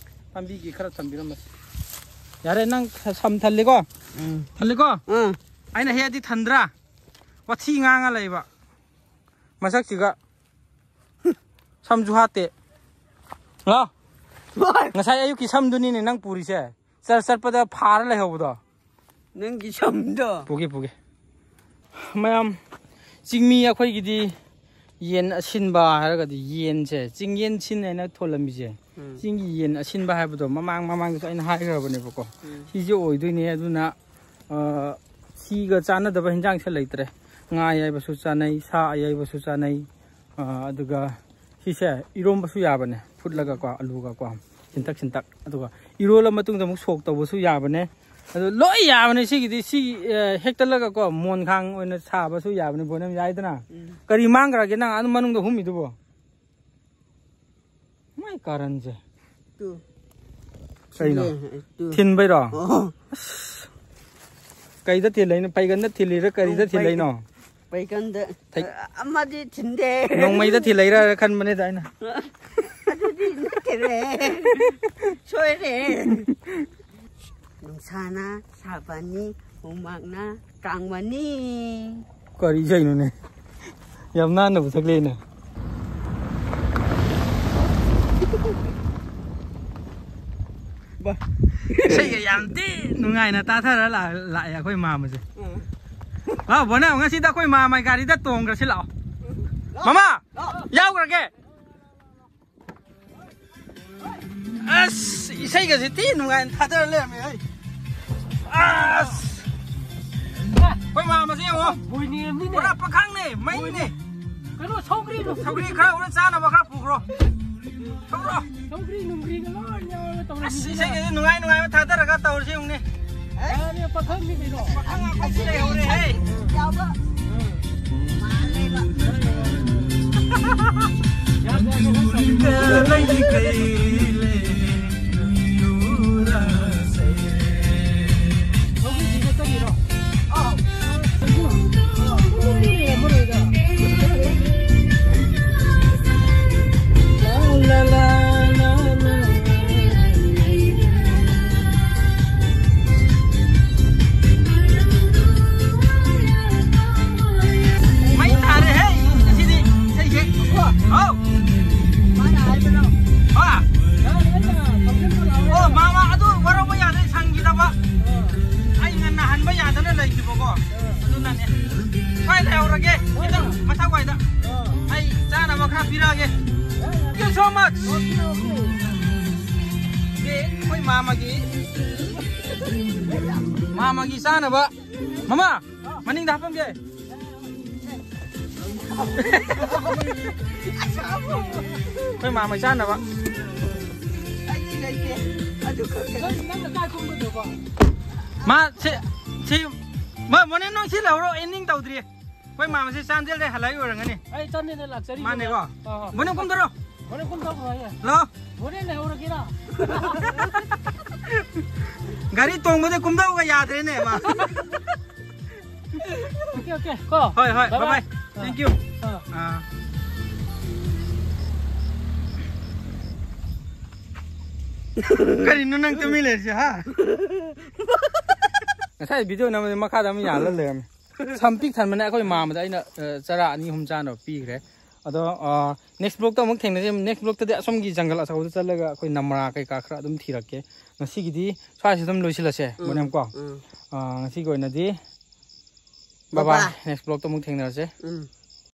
ꯄꯥꯝꯕꯤꯒꯤ ꯈꯔ ꯊꯝꯕꯤꯔꯝꯃꯁꯤ꯫ ꯌꯥꯔꯦ, ꯅꯪ ꯁꯝ ꯊꯜꯂꯤꯀꯣ? ꯎꯝ꯫ ꯊꯜꯂꯤꯀꯣ? ꯎꯝ꯫ ꯑꯩꯅ ꯍꯦꯛꯑꯗꯤ ꯊꯟꯗ꯭ꯔꯥ? ꯋꯥꯊꯤ ꯉꯥꯡꯉ ꯂꯩꯕ꯫ ꯃꯁꯛꯁꯤꯒ꯫ ꯁꯝꯁꯨ ꯍꯥꯠꯇꯦ꯫ ꯂꯥꯎ꯫ ꯉꯁꯥꯏ ꯑꯌꯨꯛꯀꯤ ꯁꯝꯗꯨꯅꯤꯅꯦ ꯅꯪ ꯄꯨꯔꯤꯁꯦ꯫ ꯆꯔ ꯆꯠꯄꯗ ꯐꯥꯔ ꯂꯩꯍꯧꯕꯗꯣ꯫ ꯅꯪꯒꯤ ꯁꯝꯗꯣ꯫ ꯄꯨꯒꯦ, ꯄꯨꯒꯦ꯫ ꯃꯌꯥꯝ, ꯆꯤꯡꯃꯤ ꯑꯩꯈꯣꯏꯒꯤꯗꯤ ꯌꯦꯟ ꯑꯁꯤꯟꯕ ꯍꯥꯏꯔꯒꯗꯤ ꯌꯦꯟꯁꯦ, ꯆꯤꯡꯌꯦꯟ ꯁꯤꯟ ꯍꯥꯏꯅ ꯊꯣꯜꯂꯝꯃꯤꯁꯦ, ꯎꯝ꯫ ꯆꯤꯡꯒꯤ ꯌꯦꯟ ꯑꯁꯤꯟꯕ ꯍꯥꯏꯕꯗꯣ ꯃꯃꯥꯡ ꯃꯃꯥꯡꯗꯁꯨ ꯑꯩꯅ ꯍꯥꯏꯈ꯭ꯔꯕꯅꯦꯕꯀꯣ꯫ ꯎꯝ꯫ ꯁꯤꯁꯦ ꯑꯣꯏꯗꯣꯏꯅꯦ꯫ ꯑꯗꯨꯅ, ꯑ, ꯁꯤꯒ ꯆꯥꯟꯅꯗꯕ ꯍꯤꯟꯖꯥꯡꯁꯦ ꯂꯩꯇ꯭ꯔꯦ꯫ ꯉꯥ ꯑꯌꯥꯏꯕꯁꯨ ꯆꯥꯅꯩ, ꯁꯥ ꯑꯌꯥꯏꯕꯁꯨ ꯆꯥꯅꯩ꯫ ꯑ, ꯑꯗꯨꯒ ꯁꯤꯁꯦ ꯏꯔꯣꯝꯕꯁꯨ ꯌꯥꯕꯅꯦ, ꯐꯨꯠꯂꯒꯀꯣ, ꯑꯂꯨꯒꯀꯣ, ꯁꯤꯟꯇꯛ ꯁꯤꯟꯇꯛ꯫ ꯑꯗꯨꯒ ꯏꯔꯣꯜꯂ ꯃꯇꯨꯡꯗ ꯑꯃꯨꯛ ꯁꯣꯛ ꯇꯧꯕꯁꯨ ꯌꯥꯕꯅꯦ꯫ ꯑꯗꯨ ꯂꯣꯏ ꯌꯥꯕꯅꯦ꯫ ꯁꯤꯒꯤꯗꯤ ꯁꯤ, ꯑ, ꯍꯦꯛꯇꯠꯂꯒ ꯀꯣ, ꯃꯣꯟꯈꯥꯡ ꯑꯣꯏꯅ ꯁꯥꯕꯁꯨ ꯌꯥꯕꯅꯦ꯫ ꯕꯣꯅꯝ ꯌꯥꯏꯗꯅ꯫ ꯎꯝ꯫ ꯀꯔꯤ ꯃꯥꯡꯈ꯭ꯔꯒꯦ ꯅꯪ ꯑꯗꯨ ꯃꯅꯨꯡꯗ ꯍꯨꯝꯃꯤꯗꯨꯕꯣ? ꯃꯥꯏ ꯀꯥꯔꯟꯁꯦ꯫ ꯇꯨ꯫ ꯀꯩꯅꯣ? ꯊꯤꯜꯂꯦ, ꯇꯨ꯫ ꯊꯤꯟꯕꯩꯔꯣ? ꯑꯣ꯫ ꯑꯁ꯫ ꯀꯩꯗ ꯊꯤꯜꯂꯛꯏꯅꯣ? ꯄꯩꯒꯟꯗ ꯊꯤꯜꯂꯤꯔ, ꯀꯔꯤꯗ ꯅꯣꯡꯃꯩ-, ꯊꯤꯜꯂꯛꯏꯅꯣ? ꯄꯩꯒꯟꯗ꯫ ꯊꯩ-, ꯑ, ꯑꯃꯗꯤ ꯊꯤꯟꯗꯦ꯫ ꯅꯣꯡꯃꯩꯗ ꯊꯤꯜꯂꯛꯏꯔ ꯈꯟꯕꯅꯤꯗ ꯑꯩꯅ꯫ ꯑꯗꯨꯗꯤ ꯅꯠꯇꯦꯅꯦ꯫ ꯁꯣꯏꯔꯦ꯫ ꯅꯨꯡꯁꯥꯅ ꯁꯥꯕꯅꯤ, ꯍꯨꯃꯥꯡꯅ ꯀꯥꯡꯕꯅꯤ꯫ ꯀꯔꯤ ꯏꯁꯩꯅꯣꯅꯦ? ꯌꯥꯝ ꯅꯥꯟꯅꯕꯨ ꯁꯛꯂꯛꯑꯦꯅꯦ꯫ ꯕꯥ꯫ ꯏꯁꯩꯒ ꯌꯥꯝ ꯊꯤ ꯅꯨꯡꯉꯥꯏꯅ ꯇꯥꯊꯔ ꯂꯥꯛ-, ꯂꯥꯛꯑꯦ ꯑꯩꯈꯣꯏ ꯃꯥꯝꯃꯁꯦ꯫ ꯎꯝ꯫ ꯂꯥꯛꯑꯣ, ꯕꯣꯅ, ꯉꯁꯤꯗꯤ ꯑꯩꯈꯣꯏ ꯃꯥꯝꯃꯒꯤ ꯒꯥꯔꯤꯗ ꯇꯣꯡꯈ꯭ꯔꯁꯤ ꯂꯥꯛꯑꯣ꯫ ꯃꯃꯥ, ꯂꯥꯛꯑꯣ꯫ ꯌꯥꯎꯈ꯭ꯔꯒꯦ꯫ ꯑꯁ, ꯏꯁꯩꯒꯁꯦ ꯊꯤ ꯅꯨꯡꯉꯥꯏꯅ ꯊꯥꯗꯔ ꯂꯩꯔꯝꯃꯦ ꯑꯩ꯫ ꯑꯁ! ꯑꯩꯈꯣꯏ ꯃꯥꯝꯃꯁꯦ ꯌꯦꯡꯉꯣ꯫ ꯕꯣꯏꯅꯦꯝꯅꯤꯅꯦ꯫ ꯄꯨꯔꯥ ꯄꯥꯈꯪꯅꯦ, ꯃꯩꯅꯦ꯫ ꯀꯩꯅꯣ, ꯁꯧꯒ꯭ꯔꯤꯗꯣ꯫ ꯁꯧꯒ꯭ꯔꯤ ꯈꯔ ꯍꯧꯔ ꯆꯥꯅꯕ ꯈꯔ ꯄꯨꯈ꯭ꯔꯣ꯫ ꯊꯧꯔꯣ꯫ ꯁꯧꯒ꯭ꯔꯤ ꯅꯨꯡꯒ꯭ꯔꯤꯒ ꯂꯣꯏ ꯌꯥꯎꯔꯒ ꯇꯧꯔꯦ꯫ ꯑꯁ, ꯏꯁꯩꯒꯁꯦ ꯅꯨꯡꯉꯥꯏ ꯅꯨꯡꯉꯥꯏꯕ ꯊꯥꯗꯔꯒ ꯇꯧꯔꯁꯤ ꯌꯦꯡꯉꯨꯅꯦ꯫ ꯑꯦ, ꯄꯥꯈꯪꯅꯤ ꯀꯩꯅꯣ꯫ ꯄꯥꯈꯪ ꯑꯩꯈꯣꯏꯁꯨ ꯂꯩꯍꯧꯔꯦꯍꯦ꯫ ꯌꯥꯎꯕ꯫ ꯃꯥꯜꯂꯦꯕ꯫ ꯃꯩ ꯇꯥꯔꯦꯍꯦ, ꯉꯁꯤꯗꯤ ꯏꯁꯩꯁꯦ꯫ ꯍꯥꯎ꯫ ꯍꯥ? ꯑꯣ, ꯃꯥꯃ, ꯑꯗꯨ ꯋꯥꯔꯧꯕ ꯌꯥꯗꯦ, ꯁꯪꯈꯤꯗꯕ꯫ ꯑꯩ ꯉꯟꯅ ꯍꯟꯕ ꯌꯥꯗꯅ ꯂꯩꯈꯤꯕꯀꯣ꯫ ꯑꯗꯨꯅꯅꯦ꯫ ꯀꯥꯏ ꯂꯩꯍꯧꯔꯒꯦ? ꯈꯤꯇꯪ ꯃꯊꯛ ꯋꯥꯏꯗ꯫ ꯑꯩ ꯆꯥꯅꯕ ꯈꯔ ꯄꯤꯔꯛꯑꯒꯦ꯫ Thank you so much. ꯑꯩꯈꯣꯏ ꯃꯥꯃꯒꯤ ꯃꯥꯃꯒꯤ ꯆꯥꯅꯕ꯫ ꯃꯃꯥ, ꯃꯅꯤꯡꯗ ꯍꯥꯞꯄꯝꯒꯦ꯫ ꯑꯩꯈꯣꯏ ꯃꯥꯃꯩ ꯆꯥꯅꯕ꯫ ꯑꯩꯗꯤ ꯂꯩꯇꯦ꯫ ꯑꯗꯨ ꯈꯛꯇꯅꯤ꯫ ꯅꯪ, ꯅꯪꯅ ꯀꯥꯏ ꯀꯨꯝꯒꯗꯧꯕ? ꯃꯥ ꯁꯤ, ꯁꯤ, ꯃꯥ ꯃꯣꯅꯦ ꯅꯪ ꯁꯤ ꯂꯧꯔꯣ, ꯑꯦꯟꯗꯤꯡ ꯇꯧꯗ꯭ꯔꯤ꯫ ꯑꯩꯈꯣꯏ ꯃꯥꯃꯁꯤ ꯆꯥꯟꯗꯦꯜꯗꯩ ꯍꯜꯂꯛꯏ ꯑꯣꯏꯔꯝꯒꯅꯤ꯫ ꯑꯩ ꯆꯥꯟꯗꯦꯜꯗꯩ ꯂꯥꯛꯆꯔꯤ꯫ ꯃꯥꯅꯦꯀꯣ? ꯍꯣꯏ, ꯍꯣꯏ꯫ ꯃꯣꯅꯦ ꯀꯨꯝꯗꯔꯣ꯫ ꯍꯣꯔꯦꯟ ꯀꯨꯝꯊꯧꯈ꯭ꯔꯣ ꯍꯥꯏꯌꯦ꯫ ꯂꯥꯛꯑꯣ꯫ ꯍꯣꯔꯦꯟ ꯂꯩꯍꯧꯔꯒꯦꯔꯥ? ꯒꯥꯔꯤ ꯇꯣꯡꯕꯗ ꯀꯨꯝꯊꯧꯕ ꯌꯥꯗ꯭ꯔꯦꯅꯦ ꯃꯥ꯫ ꯑꯣꯀꯦ, ꯑꯣꯀꯦ, ꯀꯣ? ꯍꯣꯏ, ꯍꯣꯏ, bye bye꯫ Bye bye꯫ Thank you꯫ ꯑꯥ꯫ ꯑꯥ꯫ ꯀꯔꯤꯅꯣ ꯅꯪ ꯇꯨꯃꯤꯟ ꯂꯩꯔꯤꯁꯦ, ꯍꯥ? ꯉꯁꯥꯏ video ꯅꯝꯕꯗꯤ ꯃꯈꯥꯗ ꯑꯃ ꯌꯥꯜꯂ ꯂꯩꯔꯝꯃꯦ꯫ ꯁꯝ ꯄꯤꯛ ꯊꯟꯕꯅ ꯑꯩꯈꯣꯏ ꯃꯥꯃꯗ ꯑꯩꯅ, ꯑ, ꯆꯔꯥ ꯑꯅꯤ ꯑꯍꯨꯝ ꯆꯥꯅꯕ ꯄꯤꯈ꯭ꯔꯦ꯫ ꯑꯗꯣ, ꯑ, next vlogꯇ ꯑꯃꯨꯛ ꯊꯦꯡꯅꯁꯤ꯫ Next vlogꯇꯗꯤ ꯑꯁꯣꯝꯒꯤ ꯖꯪꯒꯜ ꯑꯆꯧꯕꯗ ꯆꯠꯂꯒ ꯑꯩꯈꯣꯏ ꯅꯃꯔꯥ ꯀꯩꯀꯥ ꯈꯔ ꯑꯗꯨꯝ ꯊꯤꯔꯛꯀꯦ꯫ ꯉꯁꯤꯒꯤꯗꯤ ꯁ꯭ꯋꯥꯏꯁꯤꯗ ꯑꯗꯨꯝ ꯂꯣꯏꯁꯤꯜꯂꯁꯦ, ꯎꯝ, ꯃꯣꯅꯦꯝ ꯀꯣ꯫ ꯎꯝ꯫ ꯑ, ꯉꯁꯤꯒꯤ ꯑꯣꯏꯅꯗꯤ bye bye꯫ Bye bye꯫ Next vlogꯇ ꯑꯃꯨꯛ ꯊꯦꯡꯅꯔꯁꯦ꯫ ꯎꯝ꯫